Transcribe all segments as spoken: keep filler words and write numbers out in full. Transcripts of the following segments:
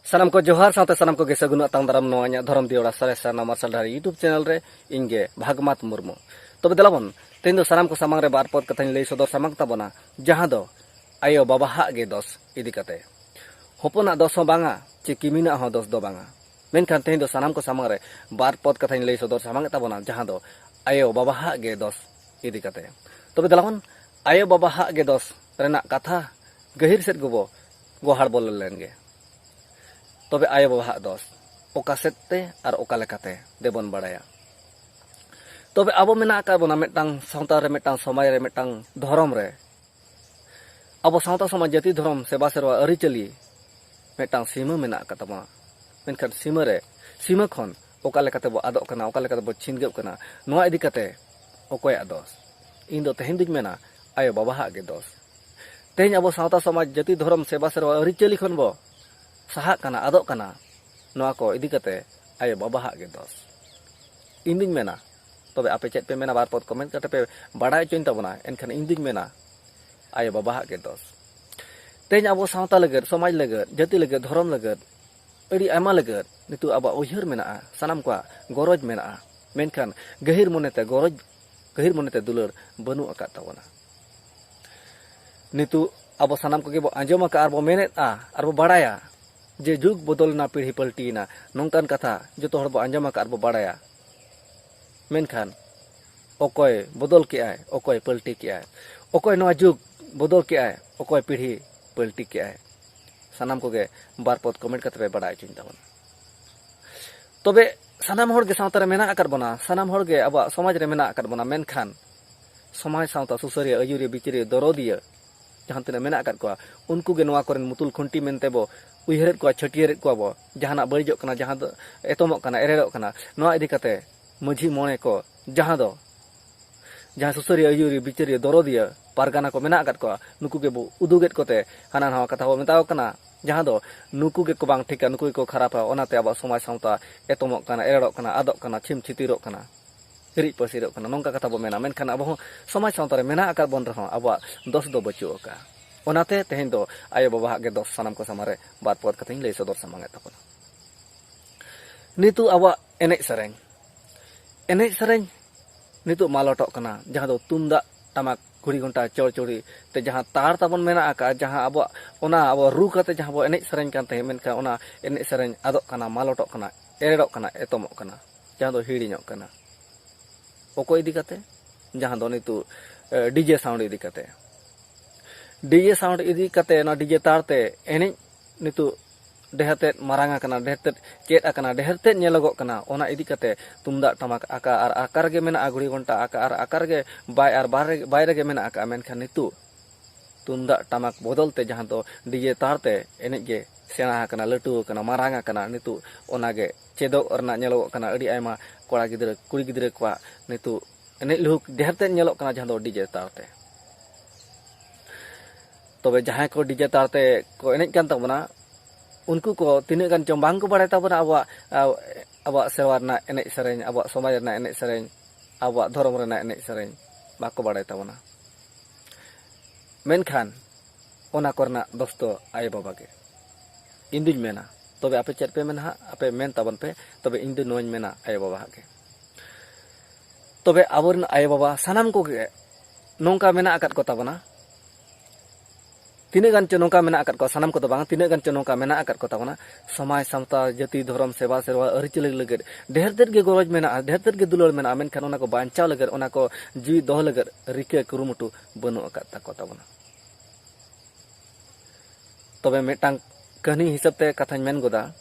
ᱥᱟᱱᱟᱢ ᱠᱚ ᱡᱚᱦᱟᱨ, ᱥᱟᱶᱛᱮ ᱥᱟᱱᱟᱢ ᱠᱚᱜᱮ ᱥᱟᱹᱜᱩᱱ ᱟᱛᱟᱝ ᱫᱟᱨᱟᱢ ᱱᱚᱣᱟ ᱤᱧᱟᱹᱜ ᱫᱷᱚᱨᱚᱢ ᱫᱤᱭᱚᱲᱟ ᱥᱟᱨᱮᱡ ᱥᱟᱨᱱᱟ ᱢᱟᱨᱥᱟᱞ ᱰᱟᱦᱟᱨ YouTube ᱪᱮᱱᱮᱞ ᱨᱮ᱾ ᱤᱧ ᱜᱮ ᱵᱷᱟᱜᱽᱢᱟᱛ ᱢᱩᱨᱢᱩ᱾ ᱛᱚᱵᱮ ᱫᱮᱞᱟ ᱵᱚᱱ, ᱛᱮᱦᱮᱧ ᱫᱚ ᱥᱟᱱᱟᱢ ᱠᱚ ᱥᱟᱢᱟᱝ ᱨᱮ ᱵᱟᱨ ᱯᱚᱫ ᱠᱟᱛᱷᱟᱧ ᱞᱟᱹᱭ ᱥᱚᱫᱚᱨ ᱥᱟᱢᱟᱝ ᱛᱟᱵᱚᱱᱟ, ᱡᱟᱦᱟᱸ ᱫᱚ ᱟᱭᱳ ᱵᱟᱵᱟᱦᱟᱜ ᱜᱮ ᱫᱚᱥ ᱤᱫᱤ ᱠᱟᱛᱮ᱾ ᱦᱚᱯᱚᱱᱟᱜ ᱫᱚᱥ ᱦᱚᱸ ᱵᱟᱝᱟ, ᱪᱮ ᱠᱤᱢᱤᱱᱟᱜ ᱦᱚᱸ ᱫᱚᱥ ᱫᱚ ᱵᱟᱝᱟ᱾ ᱢᱮᱱᱠᱷᱟᱱ ᱛᱮᱦᱮᱧ ᱫᱚ ᱥᱟᱱᱟᱢ ᱠᱚ ᱥᱟᱢᱟᱝ ᱨᱮ ᱵᱟᱨ ᱯᱚᱫ ᱠᱟᱛᱷᱟᱧ ᱞᱟᱹᱭ ᱥᱚᱫᱚᱨ ᱥᱟᱢᱟᱝ ᱮᱫ ᱛᱟᱵᱚᱱᱟ, ᱡᱟᱦᱟᱸ ᱫᱚ ᱟᱭᱳ ᱵᱟᱵᱟᱦᱟᱜ ᱜᱮ ᱫᱚᱥ ᱤᱫᱤ ᱠᱟᱛᱮ᱾ ᱛᱚᱵᱮ ᱫᱮᱞᱟ ᱵᱚᱱ, ᱟᱭᱳ ᱵᱟᱵᱟᱦᱟᱜ ᱜᱮ ᱫᱚᱥ ᱨᱮᱱᱟᱜ ᱠᱟᱛᱷᱟ ᱜᱟᱹᱦᱤᱨ ᱥᱮᱫ ᱜᱮᱵᱚ ᱜᱚᱦᱟᱲ ᱵᱚᱞᱚ ᱞᱮᱱ ᱜᱮ᱾ ᱛᱚᱵᱮ ᱟᱭᱳ ᱵᱟᱵᱟᱦᱟᱜ ᱫᱚᱥ ᱚᱠᱟ ᱥᱮᱫ ᱛᱮ ᱟᱨ ᱚᱠᱟ ᱞᱮᱠᱟᱛᱮ ᱫᱮᱵᱚᱱ ᱵᱟᱲᱟᱭᱟ᱾ ᱛᱚᱵᱮ ᱟᱵᱚ ᱢᱮᱱᱟᱜ ᱟᱠᱟᱫ ᱵᱚᱱᱟ ᱢᱤᱫᱴᱟᱝ ᱥᱟᱶᱛᱟ ᱨᱮ, ᱢᱤᱫᱴᱟᱝ ᱥᱚᱢᱟᱡᱽ ᱨᱮ, ᱢᱤᱫᱴᱟᱝ ᱫᱷᱚᱨᱚᱢ ᱨᱮ᱾ ᱟᱵᱚ ᱥᱟᱶᱛᱟ ᱥᱚᱢᱟᱡᱽ, ᱡᱟᱹᱛᱤ, ᱫᱷᱚᱨᱚᱢ, ᱥᱮᱵᱟ ᱥᱮᱨᱣᱟ, ᱟᱹᱨᱤᱪᱟᱹᱞᱤ ᱢᱤᱫᱴᱟᱝ ᱥᱤᱢᱟᱹ ᱢᱮᱱᱟᱜ ᱟᱠᱟᱫ ᱛᱟᱵᱚᱱᱟ᱾ ᱢᱮᱱᱠᱷᱟᱱ ᱥᱤᱢᱟᱹ ᱨᱮ, ᱥᱤᱢᱟᱹ ᱠᱷᱚᱱ ᱚᱠᱟ ᱞᱮᱠᱟᱛᱮ ᱵᱚ ᱟᱫᱚᱜ ᱠᱟᱱᱟ, ᱚᱠᱟ ᱞᱮᱠᱟᱛᱮ ᱵᱚ ᱪᱷᱤᱱᱜᱟᱹᱜ ᱠᱟᱱᱟ, ᱱᱚᱣᱟ ᱤᱫᱤ ᱠᱟᱛᱮ ᱚᱠᱚᱭᱟᱜ ᱫᱚᱥ? ᱤᱧ ᱫᱚ ᱛᱮᱦᱮᱧ ᱫᱩᱧ ᱢᱮᱱᱟ, ᱟᱭᱳ ᱵᱟᱵᱟᱦᱟᱜ ᱜᱮ ᱫᱚᱥ᱾ ᱛᱮᱦᱮᱧ ᱟᱵᱚ ᱥᱟᱶᱛᱟ ᱥᱚᱢᱟᱡᱽ, ᱡᱟᱹᱛᱤ, ᱫᱷᱚᱨᱚᱢ, ᱥᱮᱵᱟ ᱥᱮᱨᱣᱟ, ᱟᱹᱨᱤᱪᱟᱹᱞᱤ ᱠᱷᱚᱱ ᱵᱚ ᱥᱟᱦᱟᱜ ᱠᱟᱱᱟ, ᱟᱫᱚᱜ ᱠᱟᱱᱟ, ᱱᱚᱣᱟ ᱠᱚ ᱤᱫᱤ ᱠᱟᱛᱮ ᱟᱭᱳ ᱵᱟᱵᱟᱦᱟᱜ ᱜᱮ ᱫᱚᱥ᱾ ᱤᱧ ᱫᱩᱧ ᱢᱮᱱᱟ, ᱛᱚᱵᱮ ᱟᱯᱮ ᱪᱮᱫ ᱯᱮ ᱢᱮᱱᱟ, ᱵᱟᱨ ᱯᱚᱫ ᱠᱚᱢᱮᱱᱴ ᱠᱟᱛᱮ ᱯᱮ ᱵᱟᱲᱟᱭ ᱦᱚᱪᱚᱧ ᱛᱟᱵᱚᱱᱟ᱾ ᱮᱱᱠᱷᱟᱱ ᱤᱧ ᱫᱩᱧ ᱢᱮᱱᱟ, ᱟᱭᱳ ᱵᱟᱵᱟᱦᱟᱜ ᱜᱮ ᱫᱚᱥ᱾ ᱛᱮᱦᱮᱧ ᱟᱵᱚ ᱥᱟᱶᱛᱟ ᱞᱟᱹᱜᱤᱫ, ᱥᱚᱢᱟᱡᱽ ᱞᱟᱹᱜᱤᱫ, ᱡᱟᱹᱛᱤ ᱞᱟᱹᱜᱤᱫ, ᱫᱷᱚᱨᱚᱢ ᱞᱟᱹᱜᱤᱫ, ᱟᱹᱰᱤ ᱟᱭᱢᱟ ᱞᱟᱹᱜᱤᱫ ᱱᱤᱛᱚᱜ ᱟᱵᱚᱣᱟᱜ ᱩᱭᱦᱟᱹᱨ ᱢᱮᱱᱟᱜᱼᱟ, ᱥᱟᱱᱟᱢ ᱠᱚᱣᱟᱜ ᱜᱚᱨᱚᱡᱽ ᱢᱮᱱᱟᱜᱼᱟ᱾ ᱢᱮᱱᱠᱷᱟᱱ ᱜᱟᱹᱦᱤᱨ ᱢᱚᱱᱮᱛᱮ ᱜᱚᱨᱚᱡᱽ, ᱜᱟᱹᱦᱤᱨ ᱢᱚᱱᱮᱛᱮ ᱫᱩᱞᱟᱹᱲ ᱵᱟᱹᱱᱩᱜ ᱟᱠᱟᱫ ᱛᱟᱵᱚᱱᱟ᱾ ᱱᱤᱛᱚᱜ ᱟᱵᱚ ᱥᱟᱱᱟᱢ ᱠᱚᱜᱮ ᱵᱚ ᱟᱸᱡᱚᱢ ᱟᱠᱟᱫ ᱟᱨ ᱵᱚ ᱢᱮᱱᱮᱫᱼᱟ ᱟᱨ ᱵᱚ ᱵᱟᱲᱟᱭᱟ ᱡᱮ ᱡᱩᱜᱽ ᱵᱚᱫᱚᱞᱮᱱᱟ, ᱯᱤᱲᱦᱤ ᱯᱟᱹᱞᱴᱤᱭᱮᱱᱟ, ᱱᱚᱝᱠᱟᱱ ᱠᱟᱛᱷᱟ ᱡᱚᱛᱚ ᱦᱚᱲ ᱵᱚ ᱟᱸᱡᱚᱢ ᱟᱠᱟᱫ ᱟᱨ ᱵᱚ ᱵᱟᱲᱟᱭᱟ᱾ ᱢᱮᱱᱠᱷᱟᱱ ᱚᱠᱚᱭ ᱵᱚᱫᱚᱞ ᱠᱮᱜᱼᱟᱭ, ᱚᱠᱚᱭ ᱯᱟᱹᱞᱴᱤ ᱠᱮᱜᱼᱟᱭ, ᱚᱠᱚᱭ ᱱᱚᱣᱟ ᱡᱩᱜᱽ ᱵᱚᱫᱚᱞ ᱠᱮᱜᱼᱟᱭ, ᱚᱠᱚᱭ ᱯᱤᱲᱦᱤ ᱯᱟᱹᱞᱴᱤ ᱠᱮᱜᱼᱟᱭ, ᱥᱟᱱᱟᱢ ᱠᱚᱜᱮ ᱵᱟᱨ ᱯᱚᱫ ᱠᱚᱢᱮᱱᱴ ᱠᱟᱛᱮ ᱯᱮ ᱵᱟᱲᱟᱭ ᱦᱚᱪᱚᱧ ᱛᱟᱵᱚᱱᱟ᱾ ᱛᱚᱵᱮ ᱥᱟᱱᱟᱢ ᱦᱚᱲ ᱜᱮ ᱥᱟᱶᱛᱟ ᱨᱮ ᱢᱮᱱᱟᱜ ᱟᱠᱟᱫ ᱵᱚᱱᱟ, ᱥᱟᱱᱟᱢ ᱦᱚᱲ ᱜᱮ ᱟᱵᱚᱣᱟᱜ ᱥᱚᱢᱟᱡᱽ ᱨᱮ ᱢᱮᱱᱟᱜ ᱟᱠᱟᱫ ᱵᱚᱱᱟ, ᱢᱮᱱᱠᱷᱟᱱ ᱥᱚᱢᱟᱡᱽ, ᱥᱟᱶᱛᱟ, ᱥᱩᱥᱟᱹᱨᱤᱭᱟᱹ, ᱟᱹᱭᱩᱨᱤᱭᱟᱹ, ᱵᱤᱪᱟᱹᱨᱤᱭᱟᱹ, ᱫᱚᱨᱚᱫᱤᱭᱟᱹ ᱡᱟᱦᱟᱸ ᱛᱤᱱᱟᱹᱜ ᱢᱮᱱᱟᱜ ᱟᱠᱟᱫ ᱠᱚᱣᱟ, ᱩᱱᱠᱩ ᱜᱮ ᱱᱚᱣᱟ ᱠᱚᱨᱮᱱ ᱢᱩᱛᱩᱞ ᱠᱷᱩᱱᱴᱤ ᱢᱮᱱᱛᱮ ᱵᱚ ᱩᱭᱦᱟᱹᱨᱮᱫ ᱠᱚᱣᱟ, ᱪᱷᱟᱹᱴᱭᱟᱹᱨᱮᱫ ᱠᱚᱣᱟ ᱵᱚ᱾ ᱡᱟᱦᱟᱱᱟᱜ ᱵᱟᱹᱲᱤᱡᱚᱜ ᱠᱟᱱᱟ, ᱡᱟᱦᱟᱸ ᱫᱚ ᱮᱛᱚᱢᱚᱜ ᱠᱟᱱᱟ, ᱮᱨᱮᱲᱚᱜ ᱠᱟᱱᱟ, ᱱᱚᱣᱟ ᱤᱫᱤ ᱠᱟᱛᱮ ᱢᱟᱹᱡᱷᱤ ᱢᱚᱬᱮ ᱠᱚ, ᱡᱟᱦᱟᱸ ᱫᱚ, ᱡᱟᱦᱟᱸ ᱥᱩᱥᱟᱹᱨᱤᱭᱟᱹ, ᱟᱹᱭᱩᱨᱤᱭᱟᱹ, ᱵᱤᱪᱟᱹᱨᱤᱭᱟᱹ, ᱫᱚᱨᱚᱫᱤᱭᱟᱹ, ᱯᱟᱨᱜᱟᱱᱟ ᱠᱚ ᱢᱮᱱᱟᱜ ᱟᱠᱟᱫ ᱠᱚᱣᱟ, ᱱᱩᱠᱩ ᱜᱮᱵᱚ ᱩᱫᱩᱜᱮᱫ ᱠᱚᱛᱮ ᱦᱟᱱᱟ ᱱᱟᱣᱟ ᱠᱟᱛᱷᱟ ᱵᱚ ᱢᱮᱛᱟᱣ ᱠᱟᱱᱟ, ᱡᱟᱦᱟᱸ ᱫᱚ ᱱᱩᱠᱩ ᱜᱮᱠᱚ ᱵᱟᱝ ᱴᱷᱤᱠᱟ, ᱱᱩᱠᱩ ᱜᱮᱠᱚ ᱠᱷᱟᱨᱟᱯᱟ, ᱚᱱᱟᱛᱮ ᱟᱵᱚᱣᱟᱜ ᱥᱚᱢᱟᱡᱽ ᱥᱟᱶᱛᱟ ᱮᱛᱚᱢᱚᱜ ᱠᱟᱱᱟ, ᱮᱨᱮᱲᱚᱜ ᱠᱟᱱᱟ, ᱟᱫᱚᱜ ᱠᱟᱱᱟ, ᱪᱷᱤᱢ ᱪᱷᱤᱛᱤᱨᱚᱜ ᱠᱟᱱᱟ, ᱦᱤᱨᱤᱡ ᱯᱟᱹᱥᱤᱨᱚᱜ ᱠᱟᱱᱟ, ᱱᱚᱝᱠᱟ ᱠᱟᱛᱷᱟ ᱵᱚ ᱢᱮᱱᱟ᱾ ᱢᱮᱱᱠᱷᱟᱱ ᱟᱵᱚ ᱦᱚᱸ ᱥᱚᱢᱟᱡᱽ ᱥᱟᱶᱛᱟ ᱨᱮ ᱢᱮᱱᱟᱜ ᱟᱠᱟᱫ ᱵᱚᱱ ᱨᱮᱦᱚᱸ ᱟᱵᱚᱣᱟᱜ ᱫᱚᱥ ᱫᱚ ᱵᱟᱹᱪᱩᱜ ᱟᱠᱟᱫᱼᱟ᱾ ᱚᱱᱟᱛᱮ ᱛᱮᱦᱮᱧ ᱫᱚ ᱟᱭᱳ ᱵᱟᱵᱟᱣᱟᱜ ᱜᱮ ᱫᱚᱥ ᱥᱟᱱᱟᱢ ᱠᱚ ᱥᱟᱢᱟᱝ ᱨᱮ ᱵᱟᱨ ᱯᱚᱫ ᱠᱟᱛᱮᱧ ᱞᱟᱹᱭ ᱥᱚᱫᱚᱨ ᱥᱟᱢᱟᱝᱮᱫ ᱛᱟᱵᱚᱱᱟ᱾ ᱱᱤᱛᱚᱜ ᱟᱵᱚᱣᱟᱜ ᱮᱱᱮᱡ ᱥᱮᱨᱮᱧ, ᱮᱱᱮᱡ ᱥᱮᱨᱮᱧ ᱱᱤᱛᱚᱜ ᱢᱟᱞᱚᱴᱚᱜ ᱠᱟᱱᱟ, ᱡᱟᱦᱟᱸ ᱫᱚ ᱛᱩᱢᱫᱟᱜ ᱴᱟᱢᱟᱠ ᱜᱷᱩᱲᱤ ᱜᱷᱚᱱᱴᱟ ᱪᱚᱲᱪᱚᱲᱤ ᱛᱮ ᱡᱟᱦᱟᱸ ᱛᱟᱲ ᱛᱟᱵᱚᱱ ᱢᱮᱱᱟᱜ ᱟᱠᱟᱫᱼᱟ, ᱡᱟᱦᱟᱸ ᱟᱵᱚᱣᱟᱜ ᱚᱱᱟ ᱟᱵᱚ ᱨᱩ ᱠᱟᱛᱮ ᱡᱟᱦᱟᱸ ᱵᱚ ᱮᱱᱮᱡ ᱥᱮᱨᱮᱧ ᱠᱟᱱ ᱛᱟᱦᱮᱸᱫ, ᱢᱮᱱᱠᱷᱟᱱ ᱚᱱᱟ ᱮᱱᱮᱡ ᱥᱮᱨᱮᱧ ᱟᱫᱚᱜ ᱠᱟᱱᱟ, ᱢᱟᱞᱚᱴᱚᱜ ᱠᱟᱱᱟ, ᱮᱲᱮᱲᱚᱜ ᱠᱟᱱᱟ, ᱮᱛᱚᱢᱚᱜ ᱠᱟᱱᱟ, ᱡᱟᱦᱟᱸ ᱫᱚ ᱦᱤᱲᱤᱧᱚᱜ ᱠᱟᱱᱟ᱾ ᱚᱠᱚᱭ ᱤᱫᱤ ᱠᱟᱛᱮ? ᱡᱟᱦᱟᱸ ᱫᱚ ᱱᱤᱛᱚᱜ ᱰᱤᱡᱮ ᱥᱟᱣᱩᱱᱰ ᱤᱫᱤ ᱠᱟᱛᱮ, ᱰᱤᱡᱮ ᱥᱟᱣᱩᱱᱰ ᱤᱫᱤ ᱠᱟᱛᱮ ᱚᱱᱟ ᱰᱤᱡᱮ ᱛᱟᱲ ᱛᱮ ᱮᱱᱮᱡ ᱱᱤᱛᱚᱜ ᱰᱷᱮᱨ ᱛᱮᱫ ᱢᱟᱨᱟᱝ ᱟᱠᱟᱱᱟ, ᱰᱷᱮᱨ ᱛᱮᱫ ᱪᱮᱫ ᱟᱠᱟᱱᱟ, ᱰᱷᱮᱨ ᱛᱮᱫ ᱧᱮᱞᱚᱜᱚᱜ ᱠᱟᱱᱟ᱾ ᱚᱱᱟ ᱤᱫᱤ ᱠᱟᱛᱮ ᱛᱩᱢᱫᱟᱜ ᱴᱟᱢᱟᱠ ᱟᱠᱟ ᱟᱨ ᱟᱠᱟ ᱨᱮᱜᱮ ᱢᱮᱱᱟᱜᱼᱟ, ᱜᱷᱩᱲᱤ ᱜᱷᱚᱱᱴᱟ ᱟᱠᱟ ᱟᱨ ᱟᱠᱟ ᱨᱮᱜᱮ ᱵᱟᱭ ᱟᱨ ᱵᱟᱭ ᱨᱮᱜᱮ ᱢᱮᱱᱟᱜ ᱟᱠᱟᱫᱼᱟ᱾ ᱢᱮᱱᱠᱷᱟᱱ ᱱᱤᱛᱚᱜ ᱛᱩᱢᱫᱟᱜ ᱴᱟᱢᱟᱠ ᱵᱚᱫᱚᱞ ᱛᱮ ᱡᱟᱦᱟᱸ ᱫᱚ ᱰᱤᱡᱮ ᱛᱟᱲ ᱛᱮ ᱮᱱᱮᱡ ᱜᱮ ᱥᱮᱬᱟ ᱟᱠᱟᱱᱟ, ᱞᱟᱹᱴᱩ ᱟᱠᱟᱱᱟ, ᱢᱟᱨᱟᱝ ᱟᱠᱟᱱᱟ᱾ ᱱᱤᱛᱚᱜ ᱚᱱᱟ ᱜᱮ ᱪᱮᱫᱚᱜ ᱨᱮᱱᱟᱜ ᱧᱮᱞᱚᱜᱚᱜ ᱠᱟᱱᱟ᱾ ᱟᱹᱰᱤ ᱟᱭᱢᱟ ᱠᱚᱲᱟ ᱜᱤᱫᱽᱨᱟᱹ, ᱠᱩᱲᱤ ᱜᱤᱫᱽᱨᱟᱹ ᱠᱚᱣᱟᱜ ᱱᱤᱛᱚᱜ ᱮᱱᱮᱡ ᱞᱩᱦᱩᱠ ᱰᱷᱮᱨ ᱛᱮ ᱧᱮᱞᱚᱜ ᱠᱟᱱᱟ, ᱡᱟᱦᱟᱸ ᱫᱚ ᱰᱤᱡᱮ ᱛᱟᱲ ᱛᱮ᱾ ᱛᱚᱵᱮ ᱡᱟᱦᱟᱸᱭ ᱠᱚ ᱰᱤᱡᱮ ᱛᱟᱲ ᱛᱮ ᱠᱚ ᱮᱱᱮᱡ ᱠᱟᱱ ᱛᱟᱵᱚᱱᱟ, ᱩᱱᱠᱩ ᱠᱚ ᱛᱤᱱᱟᱹᱜ ᱜᱟᱱ ᱪᱚᱝ ᱵᱟᱝ ᱠᱚ ᱵᱟᱲᱟᱭ ᱛᱟᱵᱚᱱᱟ ᱟᱵᱚᱣᱟᱜ, ᱟᱵᱚᱣᱟᱜ ᱥᱮᱨᱣᱟ ᱨᱮᱱᱟᱜ ᱮᱱᱮᱡ ᱥᱮᱨᱮᱧ, ᱟᱵᱚᱣᱟᱜ ᱥᱚᱢᱟᱡᱽ ᱨᱮᱱᱟᱜ ᱮᱱᱮᱡ ᱥᱮᱨᱮᱧ, ᱟᱵᱚᱣᱟᱜ ᱫᱷᱚᱨᱚᱢ ᱨᱮᱱᱟᱜ ᱮᱱᱮᱡ ᱥᱮᱨᱮᱧ ᱵᱟᱠᱚ ᱵᱟᱲᱟᱭ ᱛᱟᱵᱚᱱᱟ᱾ ᱢᱮᱱᱠᱷᱟᱱ ᱚᱱᱟ ᱠᱚᱨᱮᱱᱟᱜ ᱫᱚᱥ ᱫᱚ ᱟᱭᱳ ᱵᱟᱵᱟ ᱜᱮ, ᱤᱧ ᱫᱩᱧ ᱢᱮᱱᱟ᱾ ᱛᱚᱵᱮ ᱟᱯᱮ ᱪᱮᱫ ᱯᱮ ᱢᱮᱱᱟ ᱦᱟᱸᱜ? ᱟᱯᱮ ᱢᱮᱱ ᱛᱟᱵᱚᱱ ᱯᱮ, ᱛᱚᱵᱮ ᱤᱧ ᱫᱚ ᱱᱚᱣᱟᱧ ᱢᱮᱱᱟ ᱟᱭᱳ ᱵᱟᱵᱟ ᱦᱟᱸᱜ ᱜᱮ᱾ ᱛᱚᱵᱮ ᱟᱵᱚᱨᱮᱱ ᱟᱭᱳ ᱵᱟᱵᱟ ᱥᱟᱱᱟᱢ ᱠᱚᱜᱮ ᱱᱚᱝᱠᱟ ᱢᱮᱱᱟᱜ ᱟᱠᱟᱫ ᱠᱚ ᱛᱟᱵᱚᱱᱟ᱾ ᱛᱤᱱᱟᱹᱜ ᱜᱟᱱ ᱪᱚ ᱱᱚᱝᱠᱟ ᱢᱮᱱᱟᱜ ᱟᱠᱟᱫ ᱠᱚᱣᱟ, ᱥᱟᱱᱟᱢ ᱠᱚᱫᱚ ᱵᱟᱝ, ᱛᱤᱱᱟᱹᱜ ᱜᱟᱱ ᱪᱚ ᱱᱚᱝᱠᱟ ᱢᱮᱱᱟᱜ ᱟᱠᱟᱫ ᱠᱚ ᱛᱟᱵᱚᱱᱟ, ᱥᱚᱢᱟᱡᱽ, ᱥᱟᱶᱛᱟ, ᱡᱟᱹᱛᱤ, ᱫᱷᱚᱨᱚᱢ, ᱥᱮᱵᱟ, ᱥᱮᱨᱣᱟ, ᱟᱹᱨᱤᱪᱟᱹᱞᱤ ᱞᱟᱹᱜᱤᱫ ᱰᱷᱮᱨ ᱛᱮᱫ ᱜᱮ ᱜᱚᱨᱚᱡᱽ ᱢᱮᱱᱟᱜᱼᱟ, ᱰᱷᱮᱨ ᱛᱮᱫ ᱜᱮ ᱫᱩᱞᱟᱹᱲ ᱢᱮᱱᱟᱜᱼᱟ, ᱢᱮᱱᱠᱷᱟᱱ ᱚᱱᱟ ᱠᱚ ᱵᱟᱧᱪᱟᱣ ᱞᱟᱹᱜᱤᱫ, ᱚᱱᱟ ᱠᱚ ᱡᱤᱣᱤ ᱫᱚᱦᱚ ᱞᱟᱹᱜᱤᱫ ᱨᱤᱠᱟᱹ ᱠᱩᱨᱩᱢᱩᱴᱩ ᱵᱟᱹᱱᱩᱜ ᱟᱠᱟᱫ ᱛᱟᱠᱚ ᱛᱟᱵᱚᱱᱟ᱾ ᱛᱚᱵᱮ ᱢᱤᱫᱴᱟᱝ ᱠᱟᱹᱦᱱᱤ ᱦᱤᱥᱟᱹᱵ ᱛᱮ ᱠᱟᱛᱷᱟᱧ ᱢᱮᱱ ᱜᱚᱫᱟ,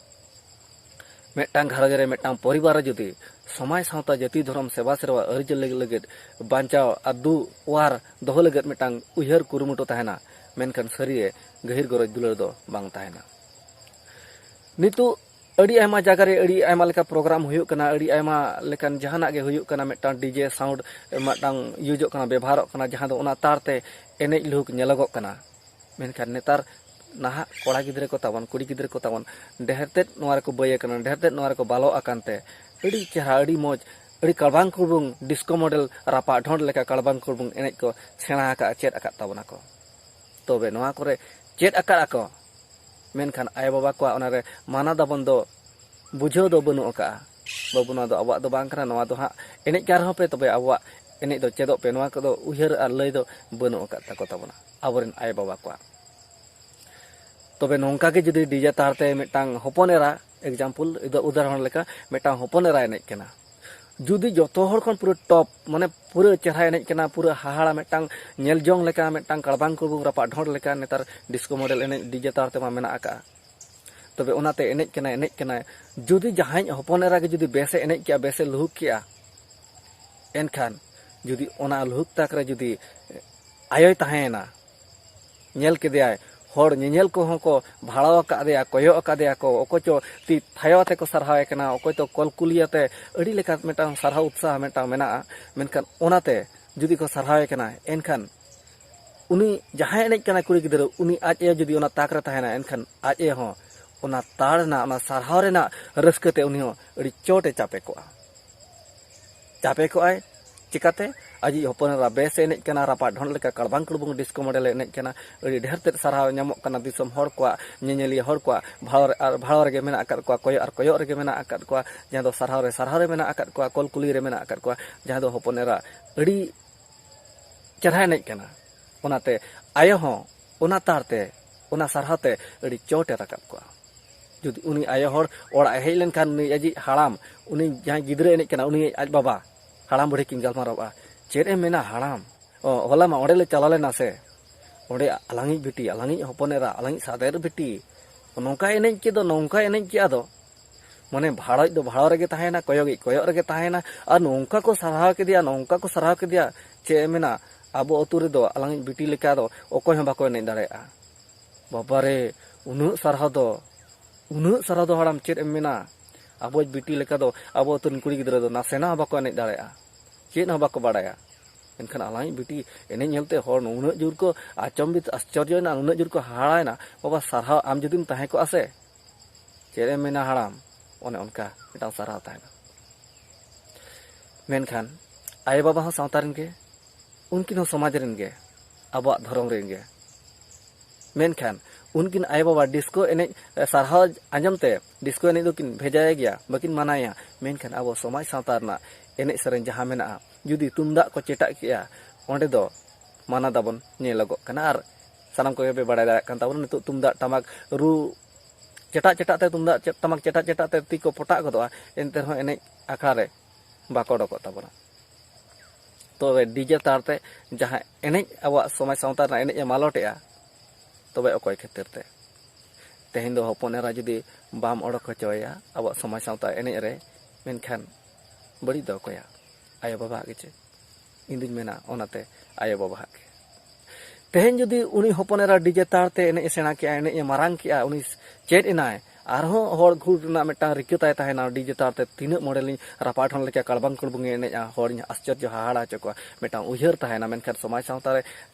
ᱢᱤᱫᱴᱟᱝ ᱜᱷᱟᱨᱚᱸᱡᱽ ᱨᱮ, ᱢᱤᱫᱴᱟᱝ ᱯᱚᱨᱤᱵᱟᱨ ᱨᱮ ᱡᱩᱫᱤ ᱥᱚᱢᱟᱡᱽ, ᱥᱟᱶᱛᱟ, ᱡᱟᱹᱛᱤ, ᱫᱷᱚᱨᱚᱢ, ᱥᱮᱵᱟ, ᱥᱮᱨᱣᱟ, ᱟᱹᱨᱤᱪᱟᱹᱞᱤ ᱞᱟᱹᱜᱤᱫ ᱵᱟᱧᱪᱟᱣ ᱟᱨ ᱫᱩᱣᱟᱨ ᱫᱚᱦᱚ ᱞᱟᱹᱜᱤᱫ ᱢᱤᱫᱴᱟᱝ ᱩᱭᱦᱟᱹᱨ ᱠᱩᱨᱩᱢᱩᱴᱩ ᱛᱟᱦᱮᱱᱟ, ᱢᱮᱱᱠᱷᱟᱱ ᱥᱟᱹᱨᱤᱜᱮ ᱜᱟᱹᱦᱤᱨ ᱜᱚᱨᱚᱡᱽ ᱫᱩᱞᱟᱹᱲ ᱫᱚ ᱵᱟᱝ ᱛᱟᱦᱮᱱᱟ᱾ ᱱᱤᱛᱚᱜ ᱟᱹᱰᱤ ᱟᱭᱢᱟ ᱡᱟᱭᱜᱟ ᱨᱮ ᱟᱹᱰᱤ ᱟᱭᱢᱟ ᱞᱮᱠᱟ ᱯᱨᱳᱜᱨᱟᱢ ᱦᱩᱭᱩᱜ ᱠᱟᱱᱟ, ᱟᱹᱰᱤ ᱟᱭᱢᱟ ᱞᱮᱠᱟᱱ ᱡᱟᱦᱟᱱᱟᱜ ᱜᱮ ᱦᱩᱭᱩᱜ ᱠᱟᱱᱟ, ᱢᱤᱫᱴᱟᱝ ᱰᱤᱡᱮ ᱥᱟᱣᱩᱱᱰ ᱢᱤᱫᱴᱟᱝ ᱤᱭᱩᱡᱚᱜ ᱠᱟᱱᱟ, ᱵᱮᱵᱚᱦᱟᱨᱚᱜ ᱠᱟᱱᱟ, ᱡᱟᱦᱟᱸ ᱫᱚ ᱚᱱᱟ ᱛᱟᱲ ᱛᱮ ᱮᱱᱮᱡ ᱞᱩᱦᱩᱠ ᱧᱮᱞᱚᱜᱚᱜ ᱠᱟᱱᱟ᱾ ᱢᱮᱱᱠᱷᱟᱱ ᱱᱮᱛᱟᱨ ᱱᱟᱦᱟᱜ ᱠᱚᱲᱟ ᱜᱤᱫᱽᱨᱟᱹ ᱠᱚ ᱛᱟᱵᱚᱱ, ᱠᱩᱲᱤ ᱜᱤᱫᱽᱨᱟᱹ ᱠᱚ ᱛᱟᱵᱚᱱ ᱰᱷᱮᱨ ᱛᱮᱫ ᱱᱚᱣᱟ ᱨᱮᱠᱚ ᱵᱟᱹᱭ ᱟᱠᱟᱱᱟ, ᱰᱷᱮᱨ ᱛᱮᱫ ᱱᱚᱣᱟ ᱨᱮᱠᱚ ᱵᱟᱞᱚ ᱟᱠᱟᱱ ᱛᱮ ᱟᱹᱰᱤ ᱪᱮᱦᱨᱟ, ᱟᱹᱰᱤ ᱢᱚᱡᱽ, ᱟᱹᱰᱤ ᱠᱟᱲᱵᱟᱝ ᱠᱩᱲᱵᱩᱝ ᱰᱤᱥᱠᱳ ᱢᱚᱰᱮᱞ ᱨᱟᱯᱟᱜ ᱰᱷᱚᱸᱰ ᱞᱮᱠᱟ ᱠᱟᱲᱵᱟᱝ ᱠᱩᱲᱵᱩᱝ ᱮᱱᱮᱡ ᱠᱚ ᱥᱮᱬᱟ ᱟᱠᱟᱫᱼᱟ, ᱪᱮᱫ ᱟᱠᱟᱫ ᱛᱟᱵᱚᱱᱟ ᱠᱚ᱾ ᱛᱚᱵᱮ ᱱᱚᱣᱟ ᱠᱚᱨᱮ ᱪᱮᱫ ᱟᱠᱟᱫ ᱟᱠᱚ, ᱢᱮᱱᱠᱷᱟᱱ ᱟᱭᱳᱼᱵᱟᱵᱟ ᱠᱚᱣᱟᱜ ᱚᱱᱟᱨᱮ ᱢᱟᱱᱟ ᱫᱟᱵᱚᱱ ᱫᱚ ᱵᱩᱡᱷᱟᱹᱣ ᱫᱚ ᱵᱟᱹᱱᱩᱜ ᱟᱠᱟᱫᱼᱟ᱾ "ᱵᱟᱹᱵᱩ, ᱱᱚᱣᱟ ᱫᱚ ᱟᱵᱚᱣᱟᱜ ᱫᱚ ᱵᱟᱝ ᱠᱟᱱᱟ, ᱱᱚᱣᱟ ᱫᱚ ᱦᱟᱸᱜ ᱮᱱᱮᱡ ᱠᱟᱱ ᱨᱮᱦᱚᱸ ᱯᱮ, ᱛᱚᱵᱮ ᱟᱵᱚᱣᱟᱜ ᱮᱱᱮᱡ ᱫᱚ ᱪᱮᱫᱚᱜ ᱯᱮ", ᱱᱚᱣᱟ ᱠᱚᱫᱚ ᱩᱭᱦᱟᱹᱨ ᱟᱨ ᱞᱟᱹᱭ ᱫᱚ ᱵᱟᱹᱱᱩᱜ ᱟᱠᱟᱫ ᱛᱟᱠᱚ ᱛᱟᱵᱚᱱᱟ ᱟᱵᱚᱨᱮᱱ ᱟᱭᱳᱼᱵᱟᱵᱟ ᱠᱚᱣᱟᱜ᱾ ᱛᱚᱵᱮ ᱱᱚᱝᱠᱟ ᱜᱮ ᱡᱩᱫᱤ ᱰᱤᱡᱮ ᱛᱟᱨ ᱛᱮ ᱢᱤᱫᱴᱟᱝ ᱦᱚᱯᱚᱱ ᱮᱨᱟ, example, ᱩᱫᱟ-, ᱩᱫᱟᱦᱚᱨᱚᱱ ᱞᱮᱠᱟ, ᱢᱤᱫᱴᱟᱝ ᱦᱚᱯᱚᱱ ᱮᱨᱟ ᱮᱱᱮᱡ ᱠᱟᱱᱟ, ᱡᱩᱫᱤ ᱡᱚᱛᱚ ᱦᱚᱲ ᱠᱷᱚᱱ ᱯᱩᱨᱟᱹ top, ᱢᱟᱱᱮ ᱯᱩᱨᱟᱹ ᱪᱮᱦᱨᱟ ᱮᱱᱮᱡ ᱠᱟᱱᱟ, ᱯᱩᱨᱟᱹ ᱦᱟᱦᱟᱲᱟ, ᱢᱤᱫᱴᱟᱝ ᱧᱮᱞ ᱡᱚᱝ ᱞᱮᱠᱟ, ᱢᱤᱫᱴᱟᱝ ᱠᱟᱲᱵᱟᱝ ᱠᱩᱲᱵᱩᱝ ᱨᱟᱯᱟᱜ ᱰᱷᱚᱸᱰ ᱞᱮᱠᱟ, ᱱᱮᱛᱟᱨ disco model ᱮᱱᱮᱡ ᱰᱤᱡᱮ ᱛᱟᱨ ᱛᱮᱢᱟ ᱢᱮᱱᱟᱜ ᱟᱠᱟᱜᱼᱟ᱾ ᱛᱚᱵᱮ ᱚᱱᱟᱛᱮ ᱮᱱᱮᱡ ᱠᱟᱱᱟᱭ, ᱮᱱᱮᱡ ᱠᱟᱱᱟᱭ, ᱡᱩᱫᱤ ᱡᱟᱦᱟᱸᱭᱤᱡ ᱦᱚᱯᱚᱱ ᱮᱨᱟ ᱜᱮ ᱡᱩᱫᱤ ᱵᱮᱥᱮ ᱮᱱᱮᱡ ᱠᱮᱜᱼᱟ, ᱵᱮᱥᱮ ᱞᱩᱦᱩᱠ ᱠᱮᱜᱼᱟ, ᱮᱱᱠᱷᱟᱱ ᱡᱩᱫᱤ ᱚᱱᱟ ᱞᱩᱦᱩᱠ ᱛᱟᱠ ᱨᱮ ᱡᱩᱫᱤ ᱟᱭᱳᱭ ᱛᱟᱦᱮᱸᱭᱮᱱᱟ, ᱧᱮᱞ ᱠᱮᱫᱮᱭᱟᱭ, ᱦᱚᱲ ᱧᱮᱧᱮᱞ ᱠᱚᱦᱚᱸ ᱠᱚ ᱵᱷᱟᱲᱟᱣ ᱟᱠᱟᱫᱮᱭᱟ, ᱠᱚᱭᱚᱜ ᱟᱠᱟᱫᱮᱭᱟ ᱠᱚ, ᱚᱠᱚᱭ ᱪᱚ ᱛᱤ ᱛᱷᱟᱭᱚ ᱟᱛᱮ ᱠᱚ ᱥᱟᱨᱦᱟᱣᱮ ᱠᱟᱱᱟ, ᱚᱠᱚᱭ ᱪᱚ ᱠᱚᱞᱠᱩᱞᱤ ᱟᱛᱮ, ᱟᱹᱰᱤ ᱞᱮᱠᱟ ᱢᱤᱫᱴᱟᱝ ᱥᱟᱨᱦᱟᱣ ᱩᱛᱥᱟᱦ ᱢᱤᱫᱴᱟᱝ ᱢᱮᱱᱟᱜᱼᱟ᱾ ᱢᱮᱱᱠᱷᱟᱱ ᱚᱱᱟᱛᱮ ᱡᱩᱫᱤ ᱠᱚ ᱥᱟᱨᱦᱟᱣᱮ ᱠᱟᱱᱟ, ᱮᱱᱠᱷᱟᱱ ᱩᱱᱤ ᱡᱟᱦᱟᱸᱭ ᱮᱱᱮᱡ ᱠᱟᱱᱟᱭ ᱠᱩᱲᱤ ᱜᱤᱫᱽᱨᱟᱹ, ᱩᱱᱤ ᱟᱡ ᱟᱭᱳ ᱡᱩᱫᱤ ᱚᱱᱟ ᱛᱟᱠ ᱨᱮ ᱛᱟᱦᱮᱱᱟ, ᱮᱱᱠᱷᱟᱱ ᱟᱡ ᱟᱭᱳ ᱦᱚᱸ ᱚᱱᱟ ᱛᱟᱲ ᱨᱮᱱᱟᱜ, ᱚᱱᱟ ᱥᱟᱨᱦᱟᱣ ᱨᱮᱱᱟᱜ ᱨᱟᱹᱥᱠᱟᱹ ᱛᱮ ᱩᱱᱤ ᱦᱚᱸ ᱟᱹᱰᱤ ᱪᱚᱴ ᱮ ᱪᱟᱯᱮ ᱠᱚᱜᱼᱟ᱾ ᱪᱟᱯᱮ ᱠᱚᱜᱼᱟᱭ᱾ ᱪᱤᱠᱟᱹᱛᱮ? ᱟᱡᱤᱡ ᱦᱚᱯᱚᱱ ᱮᱨᱟ ᱵᱮᱥ ᱮ ᱮᱱᱮᱡ ᱠᱟᱱᱟ, ᱨᱟᱯᱟᱜ ᱰᱷᱚᱸᱰ ᱞᱮᱠᱟ ᱠᱟᱲᱵᱟᱝ ᱠᱩᱲᱵᱩᱝ disco model ᱮ ᱮᱱᱮᱡ ᱠᱟᱱᱟ, ᱟᱹᱰᱤ ᱰᱷᱮᱨ ᱛᱮᱫ ᱥᱟᱨᱦᱟᱣ ᱧᱟᱢᱚᱜ ᱠᱟᱱᱟ ᱫᱤᱥᱚᱢ ᱦᱚᱲ ᱠᱚᱣᱟᱜ, ᱧᱮᱧᱮᱞᱤᱭᱟᱹ ᱦᱚᱲ ᱠᱚᱣᱟᱜ, ᱵᱷᱟᱲᱟ ᱨᱮ, ᱟᱨ ᱵᱷᱟᱲᱟ ᱨᱮᱜᱮ ᱢᱮᱱᱟᱜ ᱟᱠᱟᱫ ᱠᱚᱣᱟ, ᱠᱚᱭᱚᱜ ᱟᱨ ᱠᱚᱭᱚᱜ ᱨᱮᱜᱮ ᱢᱮᱱᱟᱜ ᱟᱠᱟᱫ ᱠᱚᱣᱟ, ᱡᱟᱦᱟᱸ ᱫᱚ ᱥᱟᱨᱦᱟᱣ ᱨᱮ ᱥᱟᱨᱦᱟᱣ ᱨᱮ ᱢᱮᱱᱟᱜ ᱟᱠᱟᱫ ᱠᱚᱣᱟ, ᱠᱚᱞ ᱠᱩᱞᱤ ᱨᱮ ᱢᱮᱱᱟᱜ ᱟᱠᱟᱫ ᱠᱚᱣᱟ, ᱡᱟᱦᱟᱸ ᱫᱚ ᱦᱚᱯᱚᱱ ᱮᱨᱟ ᱟᱹᱰᱤ ᱪᱮᱦᱨᱟ ᱮᱱᱮᱡ ᱠᱟᱱᱟ᱾ ᱚᱱᱟᱛᱮ ᱟᱭᱳ ᱦᱚᱸ ᱚᱱᱟ ᱛᱟᱲ ᱛᱮ, ᱚᱱᱟ ᱥᱟᱨᱦᱟᱣ ᱛᱮ ᱟᱹᱰᱤ ᱪᱚᱴ ᱮ ᱨᱟᱠᱟᱵ ᱠᱚᱜᱼᱟ᱾ ᱡᱩᱫᱤ ᱩᱱᱤ ᱟᱭᱳ ᱦᱚᱲ ᱚᱲᱟᱜ ᱮ ᱦᱮᱡ ᱞᱮᱱᱠᱷᱟᱱ, ᱩᱱᱤ ᱟᱡᱤᱡ ᱦᱟᱲᱟᱢ, ᱩᱱᱤ ᱡᱟᱦᱟᱸᱭ ᱜᱤᱫᱽᱨᱟᱹ ᱮᱱᱮᱡ ᱠᱟᱱᱟ, ᱩᱱᱤ ᱟᱡ ᱵᱟᱵᱟ, ᱦᱟᱲᱟᱢ ᱵᱩᱲᱦᱤ ᱠᱤᱱ ᱜᱟᱞᱢᱟᱨᱟᱣᱼᱟ, "ᱪᱮᱫ ᱮᱢ ᱢᱮᱱᱟ ᱦᱟᱲᱟᱢ? ᱚ, ᱦᱚᱞᱟ ᱢᱟ ᱚᱸᱰᱮ ᱞᱮ ᱪᱟᱞᱟᱣ ᱞᱮᱱᱟ ᱥᱮ, ᱚᱸᱰᱮ ᱟᱞᱟᱝᱤᱡ ᱵᱤᱴᱤ, ᱟᱞᱟᱝᱤᱡ ᱦᱚᱯᱚᱱ ᱮᱨᱟ, ᱟᱞᱟᱝᱤᱡ ᱥᱟᱫᱮᱨ ᱵᱤᱴᱤ ᱱᱚᱝᱠᱟᱭ ᱮᱱᱮᱡ ᱠᱮᱫ ᱫᱚ, ᱱᱚᱝᱠᱟᱭ ᱮᱱᱮᱡ ᱠᱮᱫᱼᱟ ᱫᱚ, ᱢᱟᱱᱮ ᱵᱷᱟᱲᱚᱡ ᱫᱚ ᱵᱷᱟᱲᱚ ᱨᱮᱜᱮ ᱛᱟᱦᱮᱸᱭᱮᱱᱟ, ᱠᱚᱭᱚᱜᱤᱡ ᱠᱚᱭᱚᱜ ᱨᱮᱜᱮ ᱛᱟᱦᱮᱸᱭᱮᱱᱟ, ᱟᱨ ᱱᱚᱝᱠᱟ ᱠᱚ ᱥᱟᱨᱦᱟᱣ ᱠᱮᱫᱮᱭᱟ, ᱱᱚᱝᱠᱟ ᱠᱚ ᱥᱟᱨᱦᱟᱣ ᱠᱮᱫᱮᱭᱟ, ᱪᱮᱫ ᱮᱢ ᱢᱮᱱᱟ, ᱟᱵᱚ ᱟᱹᱛᱩ ᱨᱮᱫᱚ ᱟᱞᱟᱝᱤᱡ ᱵᱤᱴᱤ ᱞᱮᱠᱟ ᱫᱚ ᱚᱠᱚᱭ ᱦᱚᱸ ᱵᱟᱠᱚ ᱮᱱᱮᱡ ᱫᱟᱲᱮᱭᱟᱜᱼᱟ᱾ ᱵᱟᱵᱟᱨᱮ, ᱩᱱᱟᱹᱜ ᱥᱟᱨᱦᱟᱣ ᱫᱚ, ᱩᱱᱟᱹᱜ ᱥᱟᱨᱦᱟᱣ ᱫᱚ ᱦᱟᱲᱟᱢ, ᱪᱮᱫ ᱮᱢ ᱢᱮᱱᱟ, ᱟᱵᱚᱭᱤᱡ ᱵᱤᱴᱤ ᱞᱮᱠᱟ ᱫᱚ ᱟᱵᱚ ᱟᱹᱛᱩ ᱨᱮᱱ ᱠᱩᱲᱤ ᱜᱤᱫᱽᱨᱟᱹ ᱫᱚ ᱱᱟᱥᱮᱱᱟᱜ ᱦᱚᱸ ᱵᱟᱠᱚ ᱮᱱᱮᱡ ᱫᱟᱲᱮᱭᱟᱜᱼᱟ, ᱪᱮᱫ ᱦᱚᱸ ᱵᱟᱠᱚ ᱵᱟᱲᱟᱭᱟ᱾ ᱮᱱᱠᱷᱟᱱ ᱟᱞᱟᱝᱤᱡ ᱵᱤᱴᱤ ᱮᱱᱮᱡ ᱧᱮᱞᱛᱮ ᱦᱚᱲ ᱱᱩᱱᱟᱹᱜ ᱡᱳᱨ ᱠᱚ ᱟᱪᱚᱢᱵᱤᱛ ᱟᱥᱪᱚᱨᱡᱚᱭᱮᱱᱟ, ᱱᱩᱱᱟᱹᱜ ᱡᱳᱨ ᱠᱚ ᱦᱟᱦᱟᱲᱟᱭᱮᱱᱟ, "ᱵᱟᱵᱟ ᱥᱟᱨᱦᱟᱣ, ᱟᱢ ᱡᱩᱫᱤᱢ ᱛᱟᱦᱮᱸ ᱠᱚᱜᱼᱟ ᱥᱮ, ᱪᱮᱫ ᱮᱢ ᱢᱮᱱᱟ ᱦᱟᱲᱟᱢ", ᱚᱱᱮ ᱚᱱᱠᱟ ᱢᱤᱫᱴᱟᱝ ᱥᱟᱨᱦᱟᱣ ᱛᱟᱦᱮᱱᱟ᱾ ᱢᱮᱱᱠᱷᱟᱱ ᱟᱭᱳᱼᱵᱟᱵᱟ ᱦᱚᱸ ᱥᱟᱶᱛᱟ ᱨᱮᱱ ᱜᱮ, ᱩᱱᱠᱤᱱ ᱦᱚᱸ ᱥᱚᱢᱟᱡᱽ ᱨᱮᱱ ᱜᱮ, ᱟᱵᱚᱣᱟᱜ ᱫᱷᱚᱨᱚᱢ ᱨᱮᱱ ᱜᱮ᱾ ᱢᱮᱱᱠᱷᱟᱱ ᱩᱱᱠᱤᱱ ᱟᱭᱳᱼᱵᱟᱵᱟ ᱰᱤᱥᱠᱳ ᱮᱱᱮᱡ ᱥᱟᱨᱦᱟᱣ ᱟᱸᱡᱚᱢ ᱛᱮ ᱰᱤᱥᱠᱳ ᱮᱱᱮᱡ ᱫᱚᱠᱤᱱ ᱵᱷᱮᱡᱟᱭᱮ ᱜᱮᱭᱟ, ᱵᱟᱹᱠᱤᱱ ᱢᱟᱱᱟᱭᱮᱭᱟ᱾ ᱢᱮᱱᱠᱷᱟᱱ ᱟᱵᱚ ᱥᱚᱢᱟᱡᱽ ᱥᱟᱶᱛᱟ ᱨᱮᱱᱟᱜ ᱮᱱᱮᱡ ᱥᱮᱨᱮᱧ ᱡᱟᱦᱟᱸ ᱢᱮᱱᱟᱜᱼᱟ, ᱡᱩᱫᱤ ᱛᱩᱢᱫᱟᱜ ᱠᱚ ᱪᱮᱴᱟᱜ ᱠᱮᱜᱼᱟ, ᱚᱸᱰᱮ ᱫᱚ ᱢᱟᱱᱟ ᱫᱟᱵᱚᱱ ᱧᱮᱞᱚᱜᱚᱜ ᱠᱟᱱᱟ᱾ ᱟᱨ ᱥᱟᱱᱟᱢ ᱠᱚᱜᱮ ᱯᱮ ᱵᱟᱲᱟᱭ ᱫᱟᱲᱮᱭᱟᱜ ᱠᱟᱱ ᱛᱟᱵᱚᱱᱟ, ᱱᱤᱛᱚᱜ ᱛᱩᱢᱫᱟᱜ ᱴᱟᱢᱟᱠ ᱨᱩ ᱪᱮᱴᱟᱜ ᱪᱮᱴᱟᱜ ᱛᱮ, ᱛᱩᱢᱫᱟᱜ ᱪᱮ-, ᱴᱟᱢᱟᱠ ᱪᱮᱴᱟᱜ ᱪᱮᱴᱟᱜ ᱛᱮ ᱛᱤ ᱠᱚ ᱯᱚᱴᱟᱜ ᱜᱚᱫᱚᱜᱼᱟ, ᱮᱱᱛᱮ ᱨᱮᱦᱚᱸ ᱮᱱᱮᱡ ᱟᱠᱷᱲᱟ ᱨᱮ ᱵᱟᱠᱚ ᱚᱰᱚᱠᱚᱜ ᱛᱟᱵᱚᱱᱟ᱾ ᱛᱚᱵᱮ ᱰᱤᱡᱮ ᱛᱟᱲ ᱛᱮ ᱡᱟᱦᱟᱸ ᱮᱱᱮᱡ ᱟᱵᱚᱣᱟᱜ ᱥᱚᱢᱟᱡᱽ ᱥᱟᱶᱛᱟ ᱨᱮᱱᱟᱜ ᱮᱱᱮᱡ ᱮ ᱢᱟᱞᱚᱴᱮᱜᱼᱟ, ᱛᱚᱵᱮ ᱚᱠᱚᱭ ᱠᱷᱟᱹᱛᱤᱨ ᱛᱮ? ᱛᱮᱦᱮᱧ ᱫᱚ ᱦᱚᱯᱚᱱ ᱮᱨᱟ ᱡᱩᱫᱤ ᱵᱟᱢ ᱚᱰᱚᱠ ᱦᱚᱪᱚᱭᱟ ᱟᱵᱚᱣᱟᱜ ᱥᱚᱢᱟᱡᱽ ᱥᱟᱶᱛᱟ ᱮᱱᱮᱡ ᱨᱮ, ᱢᱮᱱᱠᱷᱟᱱ ᱵᱟᱹᱲᱤᱡ ᱫᱚ ᱚᱠᱚᱭᱟᱜ? ᱟᱭᱳᱼᱵᱟᱵᱟᱣᱟᱜ ᱜᱮ ᱪᱮ? ᱤᱧ ᱫᱩᱧ ᱢᱮᱱᱟ ᱚᱱᱟᱛᱮ ᱟᱭᱳᱼᱵᱟᱵᱟᱣᱟᱜ ᱜᱮ᱾ ᱛᱮᱦᱮᱧ ᱡᱩᱫᱤ ᱩᱱᱤ ᱦᱚᱯᱚᱱ ᱮᱨᱟ ᱰᱤᱡᱮ ᱛᱟᱲ ᱛᱮ ᱮᱱᱮᱡ ᱮ ᱥᱮᱬᱟ ᱠᱮᱜᱼᱟ, ᱮᱱᱮᱡ ᱮ ᱢᱟᱨᱟᱝ ᱠᱮᱜᱼᱟ, ᱩᱱᱤ ᱪᱮᱫ ᱮᱱᱟᱭ, ᱟᱨᱦᱚᱸ ᱦᱚᱲ ᱜᱷᱩᱨ ᱨᱮᱱᱟᱜ ᱢᱤᱫᱴᱟᱝ ᱨᱤᱠᱟᱹ ᱛᱟᱭ ᱛᱟᱦᱮᱱᱟ, ᱰᱤᱡᱮ ᱛᱟᱲ ᱛᱮ ᱛᱤᱱᱟᱹᱜ ᱢᱚᱰᱮᱞᱤᱧ ᱨᱟᱯᱟᱴ ᱦᱚᱲ ᱞᱮᱠᱟ ᱠᱟᱲᱵᱟᱝ ᱠᱩᱲᱵᱩᱝ ᱮ ᱮᱱᱮᱡᱼᱟ, ᱦᱚᱲᱤᱧ ᱟᱥᱪᱚᱨᱡᱚ ᱦᱟᱦᱟᱲᱟ ᱦᱚᱪᱚ ᱠᱚᱣᱟ, ᱢᱤᱫᱴᱟᱝ ᱩᱭᱦᱟᱹᱨ ᱛᱟᱦᱮᱱᱟ᱾ ᱢᱮᱱᱠᱷᱟᱱ ᱥᱚᱢᱟᱡᱽ ᱥᱟᱶᱛᱟ ᱨᱮ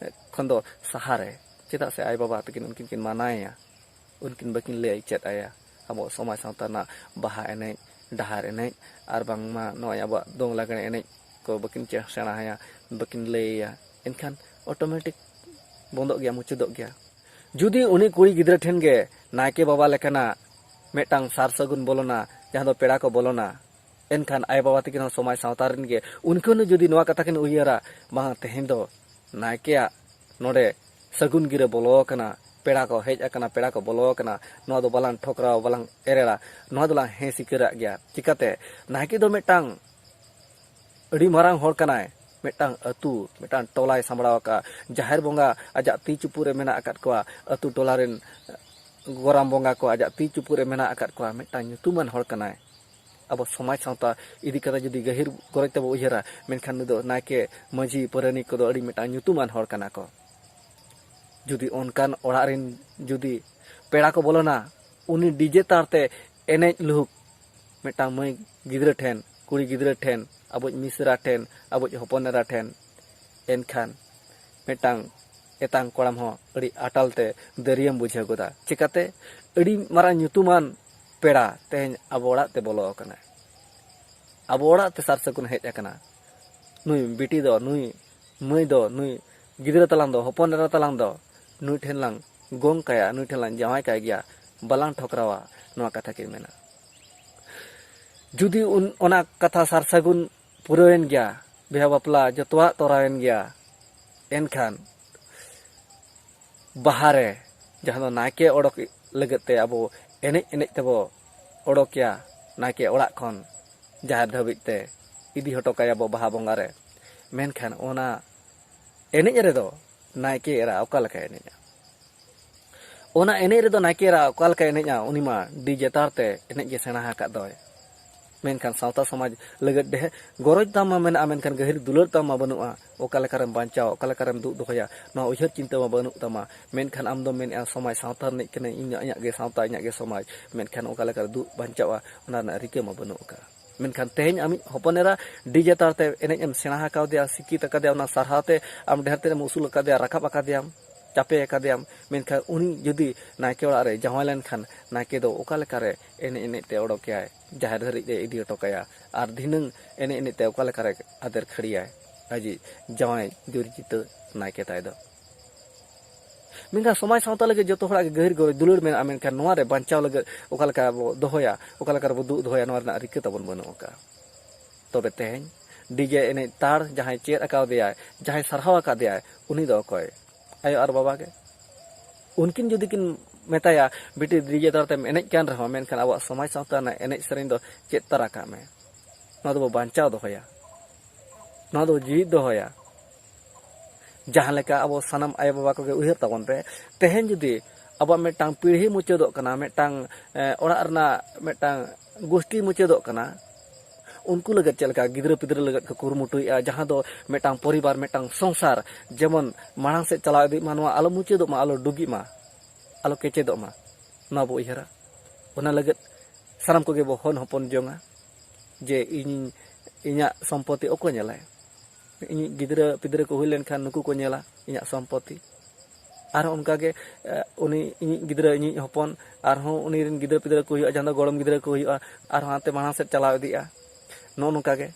ᱠᱷᱚᱱ ᱫᱚ ᱥᱟᱦᱟᱨᱮ, ᱪᱮᱫᱟᱜ ᱥᱮ ᱟᱭᱳᱼᱵᱟᱵᱟ ᱛᱟᱹᱠᱤᱱ ᱩᱱᱠᱤᱱ ᱠᱤᱱ ᱢᱟᱱᱟᱭᱮᱭᱟ, ᱩᱱᱠᱤᱱ ᱵᱟᱹᱠᱤᱱ ᱞᱟᱹᱭ ᱪᱮᱫ ᱟᱭᱟ ᱟᱵᱚ ᱥᱚᱢᱟᱡᱽ ᱥᱟᱶᱛᱟ ᱨᱮᱱᱟᱜ ᱵᱟᱦᱟ ᱮᱱᱮᱡ, ᱰᱟᱦᱟᱨ ᱮᱱᱮᱡ, ᱟᱨ ᱵᱟᱝᱢᱟ ᱱᱚᱜᱼᱚᱭ ᱟᱵᱚᱣᱟᱜ ᱫᱚᱝ ᱞᱟᱜᱽᱬᱮ ᱮᱱᱮᱡ ᱠᱚ ᱵᱟᱹᱠᱤᱱ ᱪᱮ-, ᱥᱮᱬᱟ ᱟᱭᱟ, ᱵᱟᱹᱠᱤᱱ ᱞᱟᱹᱭ ᱟᱭᱟ, ᱮᱱᱠᱷᱟᱱ ᱚᱴᱳᱢᱮᱴᱤᱠ ᱵᱚᱱᱫᱚᱜ ᱜᱮᱭᱟ, ᱢᱩᱪᱟᱹᱫᱚᱜ ᱜᱮᱭᱟ᱾ ᱡᱩᱫᱤ ᱩᱱᱤ ᱠᱩᱲᱤ ᱜᱤᱫᱽᱨᱟᱹ ᱴᱷᱮᱱ ᱜᱮ ᱱᱟᱭᱠᱮ ᱵᱟᱵᱟ ᱞᱮᱠᱟᱱᱟᱜ ᱢᱤᱫᱴᱟᱝ ᱥᱟᱨ ᱥᱟᱹᱜᱩᱱ ᱵᱚᱞᱚᱱᱟ, ᱡᱟᱦᱟᱸ ᱫᱚ ᱯᱮᱲᱟ ᱠᱚ ᱵᱚᱞᱚᱱᱟ, ᱮᱱᱠᱷᱟᱱ ᱟᱭᱳᱼᱵᱟᱵᱟ ᱛᱟᱹᱠᱤᱱ ᱦᱚᱸ ᱥᱚᱢᱟᱡᱽ ᱥᱟᱶᱛᱟ ᱨᱮᱱ ᱜᱮ, ᱩᱱᱠᱤᱱ ᱦᱚᱸ ᱡᱩᱫᱤ ᱱᱚᱣᱟ ᱠᱟᱛᱷᱟ ᱠᱤᱱ ᱩᱭᱦᱟᱹᱨᱟ, ᱵᱟᱝ, ᱛᱮᱦᱮᱧ ᱫᱚ ᱱᱟᱭᱠᱮᱭᱟᱜ ᱱᱚᱰᱮ ᱥᱟᱹᱜᱩᱱ ᱜᱤᱨᱟᱹ ᱵᱚᱞᱚ ᱟᱠᱟᱱᱟ, ᱯᱮᱲᱟ ᱠᱚ ᱦᱮᱡ ᱟᱠᱟᱱᱟ, ᱯᱮᱲᱟ ᱠᱚ ᱵᱚᱞᱚ ᱟᱠᱟᱱᱟ, ᱱᱚᱣᱟ ᱫᱚ ᱵᱟᱞᱟᱝ ᱴᱷᱚᱠᱨᱟᱣᱟ, ᱵᱟᱞᱟᱝ ᱮᱨᱮᱲᱟ, ᱱᱚᱣᱟ ᱫᱚᱞᱟᱝ ᱦᱮᱸ ᱥᱤᱠᱟᱹᱨᱟᱜ ᱜᱮᱭᱟ᱾ ᱪᱤᱠᱟᱹᱛᱮ? ᱱᱟᱭᱠᱮ ᱫᱚ ᱢᱤᱫᱴᱟᱝ ᱟᱹᱰᱤ ᱢᱟᱨᱟᱝ ᱦᱚᱲ ᱠᱟᱱᱟᱭ, ᱢᱤᱫᱴᱟᱝ ᱟᱹᱛᱩ, ᱢᱤᱫᱴᱟᱝ ᱴᱚᱞᱟᱭ ᱥᱟᱢᱵᱲᱟᱣ ᱟᱠᱟᱫᱼᱟ᱾ ᱡᱟᱦᱮᱨ ᱵᱚᱸᱜᱟ ᱟᱡᱟᱜ ᱛᱤ ᱪᱩᱯᱩᱫ ᱨᱮ ᱢᱮᱱᱟᱜ ᱟᱠᱟᱫ ᱠᱚᱣᱟ, ᱟᱹᱛᱩ ᱴᱚᱞᱟ ᱨᱮᱱ ᱜᱚᱨᱟᱢ ᱵᱚᱸᱜᱟ ᱠᱚ ᱟᱡᱟᱜ ᱛᱤ ᱪᱩᱯᱩᱫ ᱨᱮ ᱢᱮᱱᱟᱜ ᱟᱠᱟᱫ ᱠᱚᱣᱟ, ᱢᱤᱫᱴᱟᱝ ᱧᱩᱛᱩᱢᱟᱱ ᱦᱚᱲ ᱠᱟᱱᱟᱭ᱾ ᱟᱵᱚ ᱥᱚᱢᱟᱡᱽ ᱥᱟᱶᱛᱟ ᱤᱫᱤ ᱠᱟᱛᱮ ᱡᱩᱫᱤ ᱜᱟᱹᱦᱤᱨ ᱜᱚᱨᱚᱡᱽ ᱛᱮᱵᱚ ᱩᱭᱦᱟᱹᱨᱟ, ᱢᱮᱱᱠᱷᱟᱱ ᱱᱩᱭ ᱫᱚ ᱱᱟᱭᱠᱮ, ᱢᱟᱹᱡᱷᱤ, ᱯᱟᱨᱟᱱᱤᱠ ᱠᱚᱫᱚ ᱟᱹᱰᱤ ᱢᱤᱫᱴᱟᱝ ᱧᱩᱛᱩᱢᱟᱱ ᱦᱚᱲ ᱠᱟᱱᱟ ᱠᱚ᱾ ᱡᱩᱫᱤ ᱚᱱᱠᱟᱱ ᱚᱲᱟᱜ ᱨᱮᱱ ᱡᱩᱫᱤ ᱯᱮᱲᱟ ᱠᱚ ᱵᱚᱞᱚᱱᱟ, ᱩᱱᱤ ᱰᱤᱡᱮ ᱛᱟᱲ ᱛᱮ ᱮᱱᱮᱡ ᱞᱩᱦᱩᱠ ᱢᱤᱫᱴᱟᱝ ᱢᱟᱹᱭ ᱜᱤᱫᱽᱨᱟᱹ ᱴᱷᱮᱱ, ᱠᱩᱲᱤ ᱜᱤᱫᱽᱨᱟᱹ ᱴᱷᱮᱱ, ᱟᱵᱚᱭᱤᱡ ᱢᱤᱥᱨᱟ ᱴᱷᱮᱱ, ᱟᱵᱚᱭᱤᱡ ᱦᱚᱯᱚᱱ ᱮᱨᱟ ᱴᱷᱮᱱ, ᱮᱱᱠᱷᱟᱱ ᱢᱤᱫᱴᱟᱝ ᱮᱛᱟᱝ ᱠᱚᱲᱟᱢ ᱦᱚᱸ ᱟᱹᱰᱤ ᱟᱴᱟᱞ ᱛᱮ ᱫᱟᱹᱨᱭᱟᱹᱢ ᱵᱩᱡᱷᱟᱹᱣ ᱜᱚᱫᱟ᱾ ᱪᱤᱠᱟᱹᱛᱮ? ᱟᱹᱰᱤ ᱢᱟᱨᱟᱝ ᱧᱩᱛᱩᱢᱟᱱ ᱯᱮᱲᱟ ᱛᱮᱦᱮᱧ ᱟᱵᱚ ᱚᱲᱟᱜ ᱛᱮ ᱵᱚᱞᱚ ᱟᱠᱟᱱᱟᱭ, ᱟᱵᱚ ᱚᱲᱟᱜ ᱛᱮ ᱥᱟᱨ ᱥᱟᱹᱜᱩᱱ ᱦᱮᱡ ᱟᱠᱟᱱᱟ᱾ ᱱᱩᱭ ᱵᱤᱴᱤ ᱫᱚ, ᱱᱩᱭ ᱢᱟᱹᱭ ᱫᱚ, ᱱᱩᱭ ᱜᱤᱫᱽᱨᱟᱹ ᱛᱟᱞᱟᱝ ᱫᱚ, ᱦᱚᱯᱚᱱ ᱮᱨᱟ ᱛᱟᱞᱟᱝ ᱫᱚ ᱱᱩᱭ ᱴᱷᱮᱱ ᱞᱟᱝ ᱜᱚᱝ ᱠᱟᱭᱟ, ᱱᱩᱭ ᱴᱷᱮᱱ ᱞᱟᱝ ᱡᱟᱶᱟᱭ ᱠᱟᱭ ᱜᱮᱭᱟ, ᱵᱟᱞᱟᱝ ᱴᱷᱚᱠᱨᱟᱣᱟ, ᱱᱚᱣᱟ ᱠᱟᱛᱷᱟ ᱠᱤᱱ ᱢᱮᱱᱟ᱾ ᱡᱩᱫᱤ ᱩᱱ, ᱚᱱᱟ ᱠᱟᱛᱷᱟ ᱥᱟᱨ ᱥᱟᱹᱜᱩᱱ ᱯᱩᱨᱟᱹᱣᱮᱱ ᱜᱮᱭᱟ, ᱵᱤᱦᱟ ᱵᱟᱯᱞᱟ ᱡᱚᱛᱚᱣᱟᱜ ᱛᱚᱨᱟᱣᱮᱱ ᱜᱮᱭᱟ, ᱮᱱᱠᱷᱟᱱ ᱵᱟᱦᱟ ᱨᱮ, ᱡᱟᱦᱟᱸ ᱫᱚ ᱱᱟᱭᱠᱮ ᱚᱰᱚᱠ ᱞᱟᱹᱜᱤᱫ ᱛᱮ ᱟᱵᱚ ᱮᱱᱮᱡ ᱮᱱᱮᱡ ᱛᱮᱵᱚ ᱚᱰᱚᱠᱮᱭᱟ ᱱᱟᱭᱠᱮ ᱚᱲᱟᱜ ᱠᱷᱚᱱ ᱡᱟᱦᱮᱨ ᱫᱷᱟᱹᱵᱤᱡ ᱛᱮ, ᱤᱫᱤ ᱦᱚᱴᱚ ᱠᱟᱭᱟ ᱵᱚ ᱵᱟᱦᱟ ᱵᱚᱸᱜᱟ ᱨᱮ᱾ ᱢᱮᱱᱠᱷᱟᱱ ᱚᱱᱟ ᱮᱱᱮᱡ ᱨᱮᱫᱚ ᱱᱟᱭᱠᱮ ᱮᱨᱟ ᱚᱠᱟ ᱞᱮᱠᱟᱭ ᱮᱱᱮᱡᱼᱟ? ᱚᱱᱟ ᱮᱱᱮᱡ ᱨᱮᱫᱚ ᱱᱟᱭᱠᱮ ᱮᱨᱟ ᱚᱠᱟ ᱞᱮᱠᱟᱭ ᱮᱱᱮᱡᱼᱟ? ᱩᱱᱤ ᱢᱟ ᱰᱤᱡᱮ ᱛᱟᱨ ᱛᱮ ᱮᱱᱮᱡ ᱜᱮ ᱥᱮᱬᱟ ᱟᱠᱟᱫ ᱫᱚᱭ᱾ ᱢᱮᱱᱠᱷᱟᱱ ᱥᱟᱶᱛᱟ ᱥᱚᱢᱟᱡᱽ ᱞᱟᱹᱜᱤᱫ ᱰᱷᱮᱨ ᱜᱚᱨᱚᱡᱽ ᱛᱟᱢ ᱢᱟ ᱢᱮᱱᱟᱜᱼᱟ, ᱢᱮᱱᱠᱷᱟᱱ ᱜᱟᱹᱦᱤᱨ ᱫᱩᱞᱟᱹᱲ ᱛᱟᱢ ᱢᱟ ᱵᱟᱹᱱᱩᱜᱼᱟ᱾ ᱚᱠᱟ ᱞᱮᱠᱟᱨᱮᱢ ᱵᱟᱧᱪᱟᱣᱟ, ᱚᱠᱟ ᱞᱮᱠᱟᱨᱮᱢ ᱫᱩᱜ ᱫᱚᱦᱚᱭᱟ, ᱱᱚᱣᱟ ᱩᱭᱦᱟᱹᱨ ᱪᱤᱱᱛᱟᱹ ᱢᱟ ᱵᱟᱹᱱᱩᱜ ᱛᱟᱢᱟ᱾ ᱢᱮᱱᱠᱷᱟᱱ ᱟᱢ ᱫᱚᱢ ᱢᱮᱱᱮᱫᱼᱟ, ᱥᱚᱢᱟᱡᱽ ᱥᱟᱶᱛᱟ ᱨᱤᱱᱤᱡ ᱠᱟᱹᱱᱟᱹᱧ, ᱤᱧᱟᱹᱜ, ᱤᱧᱟᱹᱜ ᱜᱮ ᱥᱟᱶᱛᱟ, ᱤᱧᱟᱹᱜ ᱜᱮ ᱥᱚᱢᱟᱡᱽ᱾ ᱢᱮᱱᱠᱷᱟᱱ ᱚᱠᱟ ᱞᱮᱠᱟᱨᱮ ᱫᱩᱜ ᱵᱟᱧᱪᱟᱣᱟ, ᱚᱱᱟ ᱨᱮᱱᱟᱜ ᱨᱤᱠᱟᱹ ᱢᱟ ᱵᱟᱹᱱᱩᱜ ᱟᱠᱟᱫᱼᱟ᱾ ᱢᱮᱱᱠᱷᱟᱱ ᱛᱮᱦᱮᱧ ᱟᱢᱤᱡ ᱦᱚᱯᱚᱱ ᱮᱨᱟ ᱰᱤᱡᱮ ᱛᱟᱨ ᱛᱮ ᱮᱱᱮᱡ ᱮᱢ ᱥᱮᱬᱟ ᱟᱠᱟᱣᱫᱮᱭᱟ, ᱥᱤᱠᱠᱷᱤᱛ ᱟᱠᱟᱫᱮᱭᱟ, ᱚᱱᱟ ᱥᱟᱨᱦᱟᱣ ᱛᱮ ᱟᱢ ᱰᱷᱮᱨ ᱛᱮᱫ ᱮᱢ ᱩᱥᱩᱞ ᱟᱠᱟᱫᱮᱭᱟ, ᱨᱟᱠᱟᱵ ᱟᱠᱟᱫᱮᱭᱟᱢ, ᱪᱟᱯᱮ ᱟᱠᱟᱫᱮᱭᱟᱢ, ᱢᱮᱱᱠᱷᱟᱱ ᱩᱱᱤ ᱡᱩᱫᱤ ᱱᱟᱭᱠᱮ ᱚᱲᱟᱜ ᱨᱮ ᱡᱟᱶᱟᱭ ᱞᱮᱱᱠᱷᱟᱱ, ᱱᱟᱭᱠᱮ ᱫᱚ ᱚᱠᱟ ᱞᱮᱠᱟᱨᱮ ᱮᱱᱮᱡ ᱮᱱᱮᱡ ᱛᱮ ᱚᱰᱚᱠᱮᱭᱟᱭ, ᱡᱟᱦᱮᱨ ᱫᱷᱟᱹᱨᱤᱡ ᱮ ᱤᱫᱤ ᱦᱚᱴᱚ ᱠᱟᱭᱟ, ᱟᱨ ᱫᱷᱤᱱᱟᱹᱝ ᱮᱱᱮᱡ ᱮᱱᱮᱡ ᱛᱮ ᱚᱠᱟ ᱞᱮᱠᱟᱨᱮ ᱟᱫᱮᱨ ᱠᱷᱟᱹᱲᱤᱭᱟᱭ ᱟᱡᱤᱡ ᱡᱟᱶᱟᱭ ᱡᱩᱨᱤ ᱪᱤᱛᱟᱹ ᱱᱟᱭᱠᱮ ᱛᱟᱭ ᱫᱚ? ᱢᱮᱱᱠᱷᱟᱱ ᱥᱚᱢᱟᱡᱽ ᱥᱟᱶᱛᱟ ᱞᱟᱹᱜᱤᱫ ᱡᱚᱛᱚ ᱦᱚᱲᱟᱜ ᱜᱮ ᱜᱟᱹᱦᱤᱨ ᱜᱚᱨᱚᱡᱽ ᱫᱩᱞᱟᱹᱲ ᱢᱮᱱᱟᱜᱼᱟ, ᱢᱮᱱᱠᱷᱟᱱ ᱱᱚᱣᱟ ᱨᱮ ᱵᱟᱧᱪᱟᱣ ᱞᱟᱹᱜᱤᱫ ᱚᱠᱟ ᱞᱮᱠᱟ ᱵᱚ ᱫᱚᱦᱚᱭᱟ, ᱚᱠᱟ ᱞᱮᱠᱟ ᱨᱮᱵᱚ ᱫᱩᱜ ᱫᱚᱦᱚᱭᱟ, ᱱᱚᱣᱟ ᱨᱮᱱᱟᱜ ᱨᱤᱠᱟᱹ ᱛᱟᱵᱚᱱ ᱵᱟᱹᱱᱩᱜ ᱟᱠᱟᱫᱼᱟ᱾ ᱛᱚᱵᱮ ᱛᱮᱦᱮᱧ ᱰᱤᱡᱮ ᱮᱱᱮᱡ ᱛᱟᱲ ᱡᱟᱦᱟᱸᱭ ᱪᱮᱫ ᱟᱠᱟᱣᱫᱮᱭᱟᱭ, ᱡᱟᱦᱟᱸᱭ ᱥᱟᱨᱦᱟᱣ ᱟᱠᱟᱫᱮᱭᱟᱭ, ᱩᱱᱤ ᱫᱚ ᱚᱠᱚᱭ? ᱟᱭᱳ ᱟᱨ ᱵᱟᱵᱟ ᱜᱮ᱾ ᱩᱱᱠᱤᱱ ᱡᱩᱫᱤ ᱠᱤᱱ ᱢᱮᱛᱟᱭᱟ, "ᱵᱤᱴᱤ, ᱰᱤᱡᱮ ᱛᱟᱲ ᱛᱮᱢ ᱮᱱᱮᱡ ᱠᱟᱱ ᱨᱮᱦᱚᱸ, ᱢᱮᱱᱠᱷᱟᱱ ᱟᱵᱚᱣᱟᱜ ᱥᱚᱢᱟᱡᱽ ᱥᱟᱶᱛᱟ ᱨᱮᱱᱟᱜ ᱮᱱᱮᱡ ᱥᱮᱨᱮᱧ ᱫᱚ ᱪᱮᱫ ᱛᱟᱨᱟ ᱠᱟᱜ ᱢᱮ, ᱱᱚᱣᱟ ᱫᱚᱵᱚ ᱵᱟᱧᱪᱟᱣ ᱫᱚᱦᱚᱭᱟ, ᱱᱚᱣᱟ ᱫᱚ ᱡᱤᱣᱤᱫ ᱫᱚᱦᱚᱭᱟ᱾" ᱡᱟᱦᱟᱸ ᱞᱮᱠᱟ ᱟᱵᱚ ᱥᱟᱱᱟᱢ ᱟᱭᱳ ᱵᱟᱵᱟ ᱠᱚᱜᱮ ᱩᱭᱦᱟᱹᱨ ᱛᱟᱵᱚᱱ ᱯᱮ, ᱛᱮᱦᱮᱧ ᱡᱩᱫᱤ ᱟᱵᱚᱣᱟᱜ ᱢᱤᱫᱴᱟᱝ ᱯᱤᱲᱦᱤ ᱢᱩᱪᱟᱹᱫᱚᱜ ᱠᱟᱱᱟ, ᱢᱤᱫᱴᱟᱝ, ᱮ, ᱚᱲᱟᱜ ᱨᱮᱱᱟᱜ ᱢᱤᱫᱴᱟᱝ ᱜᱩᱥᱴᱤ ᱢᱩᱪᱟᱹᱫᱚᱜ ᱠᱟᱱᱟ, ᱩᱱᱠᱩ ᱞᱟᱹᱜᱤᱫ ᱪᱮᱫ ᱞᱮᱠᱟ ᱜᱤᱫᱽᱨᱟᱹ ᱯᱤᱫᱽᱨᱟᱹ ᱞᱟᱹᱜᱤᱫ ᱠᱚ ᱠᱩᱨᱩᱢᱩᱴᱩᱭᱮᱫᱼᱟ, ᱡᱟᱦᱟᱸ ᱫᱚ ᱢᱤᱫᱴᱟᱝ ᱯᱚᱨᱤᱵᱟᱨ, ᱢᱤᱫᱴᱟᱝ ᱥᱚᱝᱥᱟᱨ ᱡᱮᱢᱚᱱ ᱢᱟᱲᱟᱝ ᱥᱮᱫ ᱪᱟᱞᱟᱣ ᱤᱫᱤᱜ ᱢᱟ, ᱱᱚᱣᱟ ᱟᱞᱚ ᱢᱩᱪᱟᱹᱫᱚᱜ ᱢᱟ, ᱟᱞᱚ ᱰᱩᱜᱤᱜ ᱢᱟ, ᱟᱞᱚ ᱠᱮᱪᱮᱫᱚᱜ ᱢᱟ, ᱱᱚᱣᱟ ᱵᱚ ᱩᱭᱦᱟᱹᱨᱟ᱾ ᱚᱱᱟ ᱞᱟᱹᱜᱤᱫ ᱥᱟᱱᱟᱢ ᱠᱚᱜᱮ ᱵᱚ ᱦᱚᱱ ᱦᱚᱯᱚᱱ ᱡᱚᱝᱟ ᱡᱮ ᱤᱧ, ᱤᱧᱟᱹᱜ ᱥᱚᱢᱯᱚᱛᱤ ᱚᱠᱚᱭ ᱧᱮᱞᱟᱭ? ᱤᱧᱤᱡ ᱜᱤᱫᱽᱨᱟᱹ ᱯᱤᱫᱽᱨᱟᱹ ᱠᱚ ᱦᱩᱭ ᱞᱮᱱᱠᱷᱟᱱ ᱱᱩᱠᱩ ᱠᱚ ᱧᱮᱞᱟ ᱤᱧᱟᱹᱜ ᱥᱚᱢᱯᱚᱛᱤ᱾ ᱟᱨᱦᱚᱸ ᱚᱱᱠᱟᱜᱮ, ᱮ, ᱩᱱᱤ ᱤᱧᱤᱡ ᱜᱤᱫᱽᱨᱟᱹ, ᱤᱧᱤᱡ ᱦᱚᱯᱚᱱ, ᱟᱨᱦᱚᱸ ᱩᱱᱤ ᱨᱮᱱ ᱜᱤᱫᱽᱨᱟᱹ ᱯᱤᱫᱽᱨᱟᱹ ᱠᱚ ᱦᱩᱭᱩᱜᱼᱟ, ᱡᱟᱦᱟᱸ ᱫᱚ ᱜᱚᱲᱚᱢ ᱜᱤᱫᱽᱨᱟᱹ ᱠᱚ ᱦᱩᱭᱩᱜᱼᱟ, ᱟᱨᱦᱚᱸ ᱦᱟᱱᱛᱮ ᱢᱟᱲᱟᱝ ᱥᱮᱫ ᱪᱟᱞᱟᱣ ᱤᱫᱤᱜᱼᱟ᱾ ᱱᱚᱜᱼᱚ ᱱᱚᱝᱠᱟ ᱜᱮ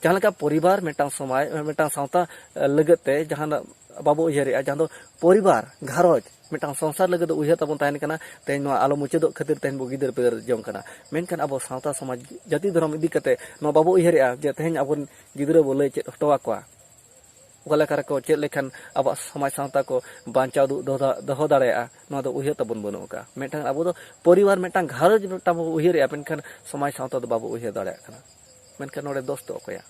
ᱡᱟᱦᱟᱸ ᱞᱮᱠᱟ ᱯᱚᱨᱤᱵᱟᱨ ᱢᱤᱫᱴᱟᱝ ᱥᱚᱢᱟᱡᱽ, ᱢᱤᱫᱴᱟᱝ ᱥᱟᱶᱛᱟ, ᱮ, ᱞᱟᱹᱜᱤᱫ ᱛᱮ ᱡᱟᱦᱟᱱᱟᱜ ᱵᱟᱵᱚ ᱩᱭᱦᱟᱹᱨᱮᱜᱼᱟ, ᱡᱟᱦᱟᱸ ᱫᱚ ᱯᱚᱨᱤᱵᱟᱨ, ᱜᱷᱟᱨᱚᱸᱡᱽ, ᱢᱤᱫᱴᱟᱝ ᱥᱚᱝᱥᱟᱨ ᱞᱟᱹᱜᱤᱫ ᱫᱚ ᱩᱭᱦᱟᱹᱨ ᱛᱟᱵᱚᱱ ᱛᱟᱦᱮᱱ ᱠᱟᱱᱟ, ᱛᱮᱦᱮᱧ ᱱᱚᱣᱟ ᱟᱞᱚ ᱢᱩᱪᱟᱹᱫᱚᱜ ᱠᱷᱟᱹᱛᱤᱨ ᱛᱮᱦᱮᱧ ᱵᱚ ᱜᱤᱫᱟᱹᱨ ᱯᱤᱫᱟᱹᱨ ᱡᱚᱝ ᱠᱟᱱᱟ᱾ ᱢᱮᱱᱠᱷᱟᱱ ᱟᱵᱚ ᱥᱟᱶᱛᱟ ᱥᱚᱢᱟᱡᱽ ᱡᱟᱹᱛᱤ ᱫᱷᱚᱨᱚᱢ ᱤᱫᱤ ᱠᱟᱛᱮ ᱱᱚᱣᱟ ᱵᱟᱵᱚ ᱩᱭᱦᱟᱹᱨᱮᱜᱼᱟ ᱡᱮ ᱛᱮᱦᱮᱧ ᱟᱵᱚᱨᱮᱱ ᱜᱤᱫᱽᱨᱟᱹ ᱵᱚ ᱞᱟᱹᱭ ᱪᱮᱫ ᱦᱚᱴᱚ ᱟᱠᱚᱣᱟ, ᱚᱠᱟ ᱞᱮᱠᱟ ᱨᱮᱠᱚ ᱪᱮᱫ ᱞᱮᱠᱷᱟᱱ ᱟᱵᱚᱣᱟᱜ ᱥᱚᱢᱟᱡᱽ ᱥᱟᱶᱛᱟ ᱠᱚ ᱵᱟᱧᱪᱟᱣ ᱫᱩ-, ᱫᱚᱦᱚ ᱫᱟ-, ᱫᱚᱦᱚ ᱫᱟᱲᱮᱭᱟᱜᱼᱟ, ᱱᱚᱣᱟ ᱫᱚ ᱩᱭᱦᱟᱹᱨ ᱛᱟᱵᱚᱱ ᱵᱟᱹᱱᱩᱜ ᱟᱠᱟᱫᱼᱟ᱾ ᱢᱤᱫᱴᱟᱝ ᱟᱵᱚ ᱫᱚ ᱯᱚᱨᱤᱵᱟᱨ, ᱢᱤᱫᱴᱟᱝ ᱜᱷᱟᱨᱚᱸᱡᱽ ᱢᱤᱫᱴᱟᱝ ᱵᱚ ᱩᱭᱦᱟᱹᱨᱮᱜᱼᱟ, ᱢᱮᱱᱠᱷᱟᱱ ᱥᱚᱢᱟᱡᱽ ᱥᱟᱶᱛᱟ ᱫᱚ ᱵᱟᱵᱚ ᱩᱭᱦᱟᱹᱨ ᱫᱟᱲᱮᱭᱟᱜ ᱠᱟᱱᱟ᱾ ᱢᱮᱱᱠᱷᱟᱱ ᱱᱚᱰᱮ ᱫᱳᱥ ᱫᱚ ᱚᱠᱚᱭᱟᱜ?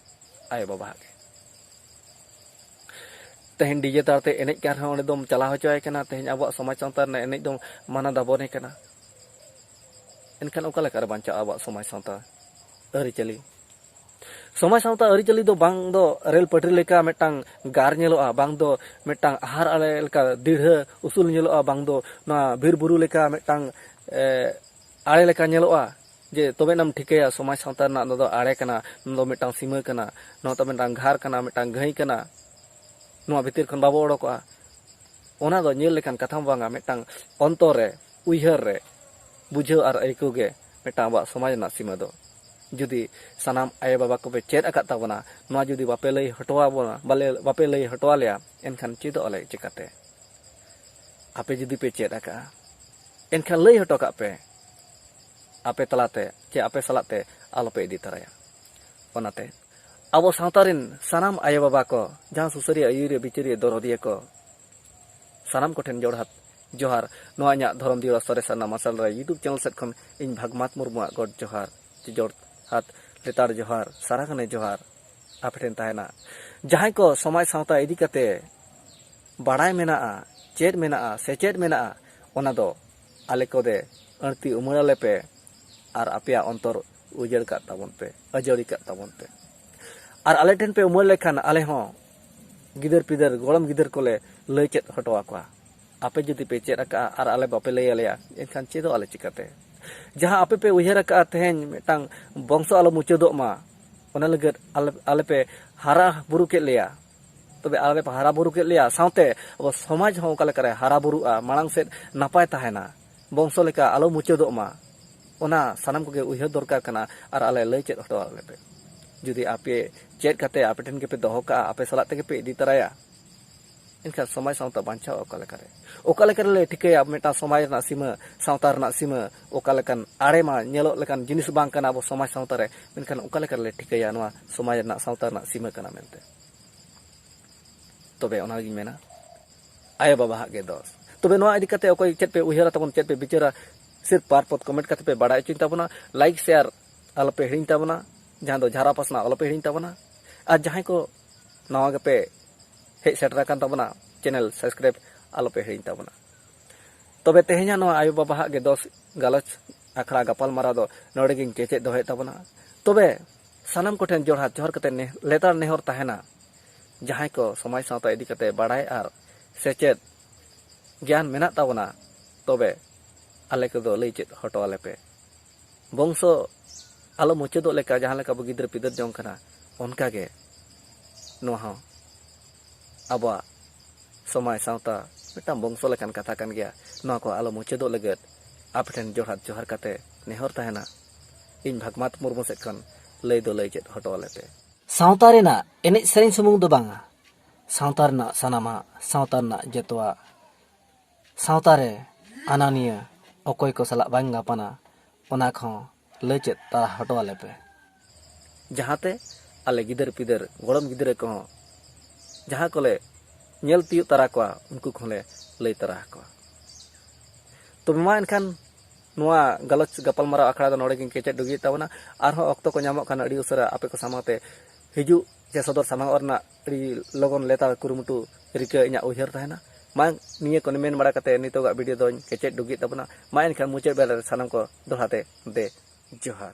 ᱟᱭᱳᱼᱵᱟᱵᱟᱣᱟᱜ ᱜᱮ᱾ ᱛᱮᱦᱮᱧ ᱰᱤᱡᱮ ᱛᱟᱞᱟᱛᱮ ᱮᱱᱮᱡ ᱠᱟᱱ ᱨᱮᱦᱚᱸ ᱚᱸᱰᱮ ᱫᱚᱢ ᱪᱟᱞᱟᱣ ᱦᱚᱪᱚᱭᱮ ᱠᱟᱱᱟ, ᱛᱮᱦᱮᱧ ᱟᱵᱚᱣᱟᱜ ᱥᱚᱢᱟᱡᱽ ᱥᱟᱶᱛᱟ ᱨᱮᱱᱟᱜ ᱮᱱᱮᱡ ᱫᱚᱢ ᱢᱟᱱᱟ ᱫᱟᱵᱚᱱᱮ ᱠᱟᱱᱟ᱾ ᱮᱱᱠᱷᱟᱱ ᱚᱠᱟ ᱞᱮᱠᱟᱨᱮ ᱵᱟᱧᱪᱟᱜᱼᱟ ᱟᱵᱚᱣᱟᱜ ᱥᱚᱢᱟᱡᱽ ᱥᱟᱶᱛᱟ ᱟᱹᱨᱤᱪᱟᱹᱞᱤ? ᱥᱚᱢᱟᱡᱽ ᱥᱟᱶᱛᱟ ᱟᱹᱨᱤᱪᱟᱹᱞᱤ ᱫᱚ ᱵᱟᱝ ᱫᱚ ᱨᱮᱞ ᱯᱟᱹᱴᱨᱤ ᱞᱮᱠᱟ ᱢᱤᱫᱴᱟᱝ ᱜᱟᱨ ᱧᱮᱞᱚᱜᱼᱟ, ᱵᱟᱝ ᱫᱚ ᱢᱤᱫᱴᱟᱝ ᱟᱦᱟᱨ ᱟᱲᱮ ᱞᱮᱠᱟ ᱫᱤᱲᱦᱟᱹ ᱩᱥᱩᱞ ᱧᱮᱞᱚᱜᱼᱟ, ᱵᱟᱝ ᱫᱚ ᱱᱚᱣᱟ ᱵᱤᱨ ᱵᱩᱨᱩ ᱞᱮᱠᱟ ᱢᱤᱫᱴᱟᱝ, ᱮ, ᱟᱲᱮ ᱞᱮᱠᱟ ᱧᱮᱞᱚᱜᱼᱟ᱾ ᱡᱮ ᱛᱚᱵᱮ ᱮᱱᱟᱢ ᱴᱷᱤᱠᱟᱹᱭᱟ ᱥᱚᱢᱟᱡᱽ ᱥᱟᱶᱛᱟ ᱨᱮᱱᱟᱜ ᱱᱚᱣᱟ ᱫᱚ ᱟᱲᱮ ᱠᱟᱱᱟ, ᱱᱚᱣᱟ ᱫᱚ ᱢᱤᱫᱴᱟᱝ ᱥᱤᱢᱟᱹ ᱠᱟᱱᱟ, ᱱᱚᱣᱟ ᱫᱚ ᱢᱤᱫᱴᱟᱝ ᱜᱷᱟᱨ ᱠᱟᱱᱟ, ᱢᱤᱫᱴᱟᱝ ᱜᱷᱟᱹᱭ ᱠᱟᱱᱟ, ᱱᱚᱣᱟ ᱵᱷᱤᱛᱤᱨ ᱠᱷᱚᱱ ᱵᱟᱵᱚ ᱚᱰᱚᱠᱚᱜᱼᱟ᱾ ᱚᱱᱟ ᱫᱚ ᱧᱮᱞ ᱞᱮᱠᱟᱱ ᱠᱟᱛᱷᱟ ᱦᱚᱸ ᱵᱟᱝᱟ, ᱢᱤᱫᱴᱟᱝ ᱚᱱᱛᱚᱨ ᱨᱮ, ᱩᱭᱦᱟᱹᱨ ᱨᱮ, ᱵᱩᱡᱷᱟᱹᱣ ᱟᱨ ᱟᱹᱭᱠᱟᱹᱣ ᱜᱮ ᱢᱤᱫᱴᱟᱝ ᱟᱵᱚᱣᱟᱜ ᱥᱚᱢᱟᱡᱽ ᱨᱮᱱᱟᱜ ᱥᱤᱢᱟᱹ ᱫᱚ᱾ ᱡᱩᱫᱤ ᱥᱟᱱᱟᱢ ᱟᱭᱳᱼᱵᱟᱵᱟ ᱠᱚᱯᱮ ᱪᱮᱫ ᱟᱠᱟᱫ ᱛᱟᱵᱚᱱᱟ, ᱱᱚᱣᱟ ᱡᱩᱫᱤ ᱵᱟᱯᱮ ᱞᱟᱹᱭ ᱦᱚᱴᱚ ᱟᱵᱚᱱᱟ, ᱵᱟᱞᱮ, ᱵᱟᱯᱮ ᱞᱟᱹᱭ ᱦᱚᱴᱚ ᱟᱞᱮᱭᱟ, ᱮᱱᱠᱷᱟᱱ ᱪᱮᱫᱚᱜ ᱟᱞᱮ ᱪᱤᱠᱟᱹᱛᱮ? ᱟᱯᱮ ᱡᱩᱫᱤ ᱯᱮ ᱪᱮᱫ ᱟᱠᱟᱫᱼᱟ, ᱮᱱᱠᱷᱟᱱ ᱞᱟᱹᱭ ᱦᱚᱴᱚ ᱠᱟᱜ ᱯᱮ, ᱟᱯᱮ ᱛᱟᱞᱟᱛᱮ ᱪᱮ ᱟᱯᱮ ᱥᱟᱞᱟᱜ ᱛᱮ ᱟᱞᱚᱯᱮ ᱤᱫᱤ ᱛᱟᱨᱟᱭᱟ᱾ ᱚᱱᱟᱛᱮ ᱟᱵᱚ ᱥᱟᱶᱛᱟ ᱨᱮᱱ ᱥᱟᱱᱟᱢ ᱟᱭᱳᱼᱵᱟᱵᱟ ᱠᱚ, ᱡᱟᱦᱟᱸ ᱥᱩᱥᱟᱹᱨᱤᱭᱟᱹ, ᱟᱹᱭᱩᱨᱤᱭᱟᱹ, ᱵᱤᱪᱟᱹᱨᱤᱭᱟᱹ, ᱫᱚᱨᱚᱫᱤᱭᱟᱹ ᱠᱚ, ᱥᱟᱱᱟᱢ ᱠᱚᱴᱷᱮᱱ ᱡᱚᱲᱦᱟᱛ ᱡᱚᱦᱟᱨ᱾ ᱱᱚᱣᱟ ᱤᱧᱟᱹᱜ ᱫᱷᱚᱨᱚᱢ ᱫᱤᱣᱟ ᱥᱚᱨᱮᱥ ᱟᱨ ᱱᱟᱢᱟᱥᱟᱞ ᱨᱮ YouTube ᱪᱮᱱᱮᱞ ᱥᱮᱫ ᱠᱷᱚᱱ ᱤᱧ ᱵᱷᱟᱜᱽᱢᱟᱛ ᱢᱩᱨᱢᱩᱣᱟᱜ ᱜᱚᱰ ᱡᱚᱦᱟᱨ, ᱪᱮ ᱡᱚᱲᱦᱟᱛ ᱞᱮᱛᱟᱲ ᱡᱚᱦᱟᱨ, ᱥᱟᱨᱟ ᱜᱷᱟᱱᱮ ᱡᱚᱦᱟᱨ ᱟᱯᱮ ᱴᱷᱮᱱ ᱛᱟᱦᱮᱱᱟ᱾ ᱡᱟᱦᱟᱸᱭ ᱠᱚ ᱥᱚᱢᱟᱡᱽ ᱥᱟᱶᱛᱟ ᱤᱫᱤ ᱠᱟᱛᱮ ᱵᱟᱲᱟᱭ ᱢᱮᱱᱟᱜᱼᱟ, ᱪᱮᱫ ᱢᱮᱱᱟᱜᱼᱟ, ᱥᱮᱪᱮᱫ ᱢᱮᱱᱟᱜᱼᱟ, ᱚᱱᱟ ᱫᱚ ᱟᱞᱮ ᱠᱚᱫᱮ ᱟᱹᱲᱛᱤ ᱩᱢᱟᱹᱲ ᱟᱞᱮ ᱯᱮ ᱟᱨ ᱟᱯᱮᱭᱟᱜ ᱚᱱᱛᱚᱨ ᱩᱡᱟᱹᱲ ᱠᱟᱜ ᱛᱟᱵᱚᱱ ᱯᱮ, ᱟᱹᱡᱟᱹᱲᱤ ᱠᱟᱜ ᱛᱟᱵᱚᱱ ᱯᱮ᱾ ᱟᱨ ᱟᱞᱮ ᱴᱷᱮᱱ ᱯᱮ ᱩᱢᱟᱹᱲ ᱞᱮᱠᱷᱟᱱ ᱟᱞᱮ ᱦᱚᱸ ᱜᱤᱫᱟᱹᱨ ᱯᱤᱫᱟᱹᱨ ᱜᱚᱲᱚᱢ ᱜᱤᱫᱟᱹᱨ ᱠᱚᱞᱮ ᱞᱟᱹᱭ ᱪᱮᱫ ᱦᱚᱴᱚ ᱟᱠᱚᱣᱟ᱾ ᱟᱯᱮ ᱡᱩᱫᱤ ᱯᱮ ᱪᱮᱫ ᱟᱠᱟᱜᱼᱟ ᱟᱨ ᱟᱞᱮ ᱵᱟᱯᱮ ᱞᱟᱹᱭ ᱟᱞᱮᱭᱟ, ᱮᱱᱠᱷᱟᱱ ᱪᱮᱫᱚᱜ ᱟᱞᱮ ᱪᱤᱠᱟᱹᱛᱮ? ᱡᱟᱦᱟᱸ ᱟᱯᱮ ᱯᱮ ᱩᱭᱦᱟᱹᱨ ᱟᱠᱟᱜᱼᱟ ᱛᱮᱦᱮᱧ ᱢᱤᱫᱴᱟᱝ ᱵᱚᱝᱥᱚ ᱟᱞᱚ ᱢᱩᱪᱟᱹᱫᱚᱜ ᱢᱟ, ᱚᱱᱟ ᱞᱟᱹᱜᱤᱫ ᱟᱞᱮ, ᱟᱞᱮ ᱯᱮ ᱦᱟᱨᱟ ᱵᱩᱨᱩ ᱠᱮᱫ ᱞᱮᱭᱟ᱾ ᱛᱚᱵᱮ ᱟᱞᱮ ᱯᱮ ᱦᱟᱨᱟ ᱵᱩᱨᱩ ᱠᱮᱫ ᱞᱮᱭᱟ, ᱥᱟᱶᱛᱮ ᱟᱵᱚ ᱥᱚᱢᱟᱡᱽ ᱦᱚᱸ ᱚᱠᱟ ᱞᱮᱠᱟᱨᱮ ᱦᱟᱨᱟ ᱵᱩᱨᱩᱜᱼᱟ, ᱢᱟᱲᱟᱝ ᱥᱮᱫ ᱱᱟᱯᱟᱭ ᱛᱟᱦᱮᱱᱟ, ᱵᱚᱝᱥᱚ ᱞᱮᱠᱟ ᱟᱞᱚ ᱢᱩᱪᱟᱹᱫᱚᱜ ᱢᱟ, ᱚᱱᱟ ᱥᱟᱱᱟᱢ ᱠᱚᱜᱮ ᱩᱭᱦᱟᱹᱨ ᱫᱚᱨᱠᱟᱨ ᱠᱟᱱᱟ᱾ ᱟᱨ ᱟᱞᱮ ᱞᱟᱹᱭ ᱪᱮᱫ ᱦᱚᱴᱚ ᱟᱞᱮ ᱯᱮ᱾ ᱡᱩᱫᱤ ᱟᱯᱮ ᱪᱮᱫ ᱠᱟᱛᱮ ᱟᱯᱮ ᱴᱷᱮᱱ ᱜᱮᱯᱮ ᱫᱚᱦᱚ ᱠᱟᱜᱼᱟ, ᱟᱯᱮ ᱥᱟᱞᱟᱜ ᱛᱮᱜᱮ ᱯᱮ ᱤᱫᱤ ᱛᱟᱨᱟᱭᱟ, ᱮᱱᱠᱷᱟᱱ ᱥᱚᱢᱟᱡᱽ ᱥᱟᱶᱛᱟ ᱵᱟᱧᱪᱟᱣ ᱚᱠᱟ ᱞᱮᱠᱟᱨᱮ? ᱚᱠᱟ ᱞᱮᱠᱟ ᱨᱮᱞᱮ ᱴᱷᱤᱠᱟᱹᱭᱟ ᱢᱤᱫᱴᱟᱝ ᱥᱚᱢᱟᱡᱽ ᱨᱮᱱᱟᱜ ᱥᱤᱢᱟᱹ, ᱥᱟᱶᱛᱟ ᱨᱮᱱᱟᱜ ᱥᱤᱢᱟᱹ ᱚᱠᱟ ᱞᱮᱠᱟᱱ ᱟᱲᱮ ᱢᱟ ᱧᱮᱞᱚᱜ ᱞᱮᱠᱟᱱ ᱡᱤᱱᱤᱥ ᱵᱟᱝ ᱠᱟᱱᱟ ᱟᱵᱚ ᱥᱚᱢᱟᱡᱽ ᱥᱟᱶᱛᱟ ᱨᱮ, ᱢᱮᱱᱠᱷᱟᱱ ᱚᱠᱟ ᱞᱮᱠᱟ ᱨᱮᱞᱮ ᱴᱷᱤᱠᱟᱹᱭᱟ ᱱᱚᱣᱟ ᱥᱚᱢᱟᱡᱽ ᱨᱮᱱᱟᱜ ᱥᱟᱶᱛᱟ ᱨᱮᱱᱟᱜ ᱥᱤᱢᱟᱹ ᱠᱟᱱᱟ ᱢᱮᱱᱛᱮ? ᱛᱚᱵᱮ ᱚᱱᱟᱜᱤᱧ ᱢᱮᱱᱟ, ᱟᱭᱳᱼᱵᱟᱵᱟᱣᱟᱜ ᱜᱮ ᱫᱚᱥ᱾ ᱛᱚᱵᱮ ᱱᱚᱣᱟ ᱤᱫᱤ ᱠᱟᱛᱮ ᱚᱠᱚᱭ ᱪᱮᱫ ᱯᱮ ᱩᱭᱦᱟᱹᱨᱟ ᱛᱟᱵᱚᱱ, ᱪᱮᱫ ᱯᱮ ᱵᱤᱪᱟᱹᱨᱟ, ᱥᱤᱨᱯ ᱯᱟᱨ ᱯᱚᱫ ᱠᱚᱢᱮᱱᱴ ᱠᱟᱛᱮ ᱯᱮ ᱵᱟᱲᱟᱭ ᱦᱚᱪᱚᱧ ᱛᱟᱵᱚᱱᱟ᱾ ᱞᱟᱭᱤᱠ ᱥᱮᱭᱟᱨ ᱟᱞᱚᱯᱮ ᱦᱤᱲᱤᱧ ᱛᱟᱵᱚᱱᱟ, ᱡᱟᱦᱟᱸ ᱫᱚ ᱡᱷᱟᱨᱟ ᱯᱟᱥᱱᱟᱣ ᱟᱞᱚᱯᱮ ᱦᱤᱲᱤᱧ ᱛᱟᱵᱚᱱᱟ᱾ ᱟᱨ ᱡᱟᱦᱟᱸᱭ ᱠᱚ ᱱᱟᱣᱟ ᱜᱮᱯᱮ ᱦᱮᱡ ᱥᱮᱴᱮᱨ ᱟᱠᱟᱱ ᱛᱟᱵᱚᱱᱟ, ᱪᱮᱱᱮᱞ ᱥᱟᱵᱥᱠᱨᱟᱭᱤᱵ ᱟᱞᱚᱯᱮ ᱦᱤᱲᱤᱧ ᱛᱟᱵᱚᱱᱟ᱾ ᱛᱚᱵᱮ ᱛᱮᱦᱮᱧᱟᱜ ᱱᱚᱣᱟ ᱟᱭᱳᱼᱵᱟᱵᱟᱣᱟᱜ ᱜᱮ ᱫᱚᱥ ᱜᱟᱞᱚᱪ ᱟᱠᱷᱲᱟ ᱜᱟᱯᱟᱞᱢᱟᱨᱟᱣ ᱫᱚ ᱱᱚᱰᱮ ᱜᱤᱧ ᱠᱮᱪᱮᱫ ᱫᱚᱦᱚᱭᱮᱫ ᱛᱟᱵᱚᱱᱟ᱾ ᱛᱚᱵᱮ ᱥᱟᱱᱟᱢ ᱠᱚᱴᱷᱮᱱ ᱡᱚᱲᱦᱟᱛ ᱡᱚᱦᱟᱨ ᱠᱟᱛᱮ ᱱᱮ-, ᱞᱮᱛᱟᱲ ᱱᱮᱦᱚᱨ ᱛᱟᱦᱮᱱᱟ, ᱡᱟᱦᱟᱸᱭ ᱠᱚ ᱥᱚᱢᱟᱡᱽ ᱥᱟᱶᱛᱟ ᱤᱫᱤ ᱠᱟᱛᱮ ᱵᱟᱲᱟᱭ ᱟᱨ ᱥᱮᱪᱮᱫ ᱜᱮᱭᱟᱱ ᱢᱮᱱᱟᱜ ᱛᱟᱵᱚᱱᱟ, ᱛᱚᱵᱮ ᱟᱞᱮ ᱠᱚᱫᱚ ᱞᱟᱹᱭ ᱪᱮᱫ ᱦᱚᱴᱚ ᱟᱞᱮ ᱯᱮ᱾ ᱵᱚᱝᱥᱚ ᱟᱞᱚ ᱢᱩᱪᱟᱹᱫᱚᱜ ᱞᱮᱠᱟ, ᱡᱟᱦᱟᱸ ᱞᱮᱠᱟ ᱵᱚ ᱜᱤᱫᱟᱹᱨ ᱯᱤᱫᱟᱹᱨ ᱡᱚᱝ ᱠᱟᱱᱟ, ᱚᱱᱠᱟ ᱜᱮ ᱱᱚᱣᱟ ᱦᱚᱸ ᱟᱵᱚᱣᱟᱜ ᱥᱚᱢᱟᱡᱽ ᱥᱟᱶᱛᱟ ᱢᱤᱫᱴᱟᱝ ᱵᱚᱝᱥᱚ ᱞᱮᱠᱟᱱ ᱠᱟᱛᱷᱟ ᱠᱟᱱ ᱜᱮᱭᱟ᱾ ᱱᱚᱣᱟ ᱠᱚ ᱟᱞᱚ ᱢᱩᱪᱟᱹᱫᱚᱜ ᱞᱟᱹᱜᱤᱫ ᱟᱯᱮ ᱴᱷᱮᱱ ᱡᱚᱲᱦᱟᱛ ᱡᱚᱦᱟᱨ ᱠᱟᱛᱮ ᱱᱮᱦᱚᱨ ᱛᱟᱦᱮᱱᱟ᱾ ᱤᱧ ᱵᱷᱟᱜᱽᱢᱟᱛ ᱢᱩᱨᱢᱩ ᱥᱮᱫ ᱠᱷᱚᱱ ᱞᱟᱹᱭ ᱫᱚ ᱞᱟᱹᱭ ᱪᱮᱫ ᱦᱚᱴᱚ ᱟᱞᱮ ᱯᱮ᱾ ᱥᱟᱶᱛᱟ ᱨᱮᱱᱟᱜ ᱮᱱᱮᱡ ᱥᱮᱨᱮᱧ ᱥᱩᱢᱩᱝ ᱫᱚ ᱵᱟᱝᱟ, ᱥᱟᱶᱛᱟ ᱨᱮᱱᱟᱜ ᱥᱟᱱᱟᱢᱟᱜ, ᱥᱟᱶᱛᱟ ᱨᱮᱱᱟᱜ ᱡᱚᱛᱚᱣᱟᱜ, ᱥᱟᱶᱛᱟ ᱨᱮ ᱟᱱᱟᱱᱤᱭᱟᱹ ᱚᱠᱚᱭ ᱠᱚ ᱥᱟᱞᱟᱜ ᱵᱟᱝ ᱜᱟᱯᱟᱱᱟ, ᱚᱱᱟ ᱠᱚᱦᱚᱸ ᱞᱟᱹᱭ ᱪᱮᱫ ᱛᱟᱨᱟ ᱦᱚᱴᱚ ᱟᱞᱮ ᱯᱮ᱾ ᱡᱟᱦᱟᱸᱛᱮ ᱟᱞᱮ ᱜᱤᱫᱟᱹᱨ ᱯᱤᱫᱟᱹᱨ, ᱜᱚᱲᱚᱢ ᱜᱤᱫᱽᱨᱟᱹ ᱠᱚᱦᱚᱸ ᱡᱟᱦᱟᱸ ᱠᱚᱞᱮ ᱧᱮᱞ ᱛᱤᱭᱳᱜ ᱛᱟᱨᱟ ᱠᱚᱣᱟ, ᱩᱱᱠᱩ ᱠᱚᱦᱚᱸ ᱞᱮ ᱞᱟᱹᱭ ᱛᱟᱨᱟ ᱟᱠᱚᱣᱟ᱾ ᱛᱚᱵᱮ ᱢᱟ ᱮᱱᱠᱷᱟᱱ ᱱᱚᱣᱟ ᱜᱟᱞᱚᱪ ᱜᱟᱯᱟᱞᱢᱟᱨᱟᱣ ᱟᱠᱷᱲᱟ ᱫᱚ ᱱᱚᱰᱮ ᱜᱤᱧ ᱠᱮᱪᱮᱫ ᱰᱩᱜᱤᱭᱮᱫ ᱛᱟᱵᱚᱱᱟ᱾ ᱟᱨᱦᱚᱸ ᱚᱠᱛᱚ ᱠᱚ ᱧᱟᱢᱚᱜ ᱠᱷᱟᱱ ᱟᱹᱰᱤ ᱩᱥᱟᱹᱨᱟ ᱟᱯᱮ ᱠᱚ ᱥᱟᱢᱟᱝ ᱛᱮ ᱦᱤᱡᱩᱜ ᱥᱮ ᱥᱚᱫᱚᱨ ᱥᱟᱢᱟᱝ ᱨᱮᱱᱟᱜ ᱟᱹᱰᱤ ᱞᱚᱜᱚᱱ ᱞᱮᱛᱟᱲ ᱠᱩᱨᱩᱢᱩᱴᱩ ᱨᱤᱠᱟᱹ ᱤᱧᱟᱹᱜ ᱩᱭᱦᱟᱹᱨ ᱛᱟᱦᱮᱱᱟ᱾ ᱢᱟ ᱱᱤᱭᱟᱹ ᱠᱚ ᱢᱮᱱ ᱵᱟᱲᱟ ᱠᱟᱛᱮ ᱱᱤᱛᱚᱜᱟᱜ ᱵᱷᱤᱰᱤᱭᱳ ᱫᱚᱧ ᱠᱮᱪᱮᱫ ᱰᱩᱜᱤᱭᱮᱫ ᱛᱟᱵᱚᱱᱟ᱾ ᱢᱟ ᱮᱱᱠᱷᱟᱱ ᱢᱩᱪᱟᱹᱫ ᱵᱮᱲᱟ ᱨᱮ ᱥᱟᱱᱟᱢ ᱠᱚ ᱫᱚᱦᱲᱟ ᱛᱮ ᱫᱮ ᱡᱚᱦᱟᱨ᱾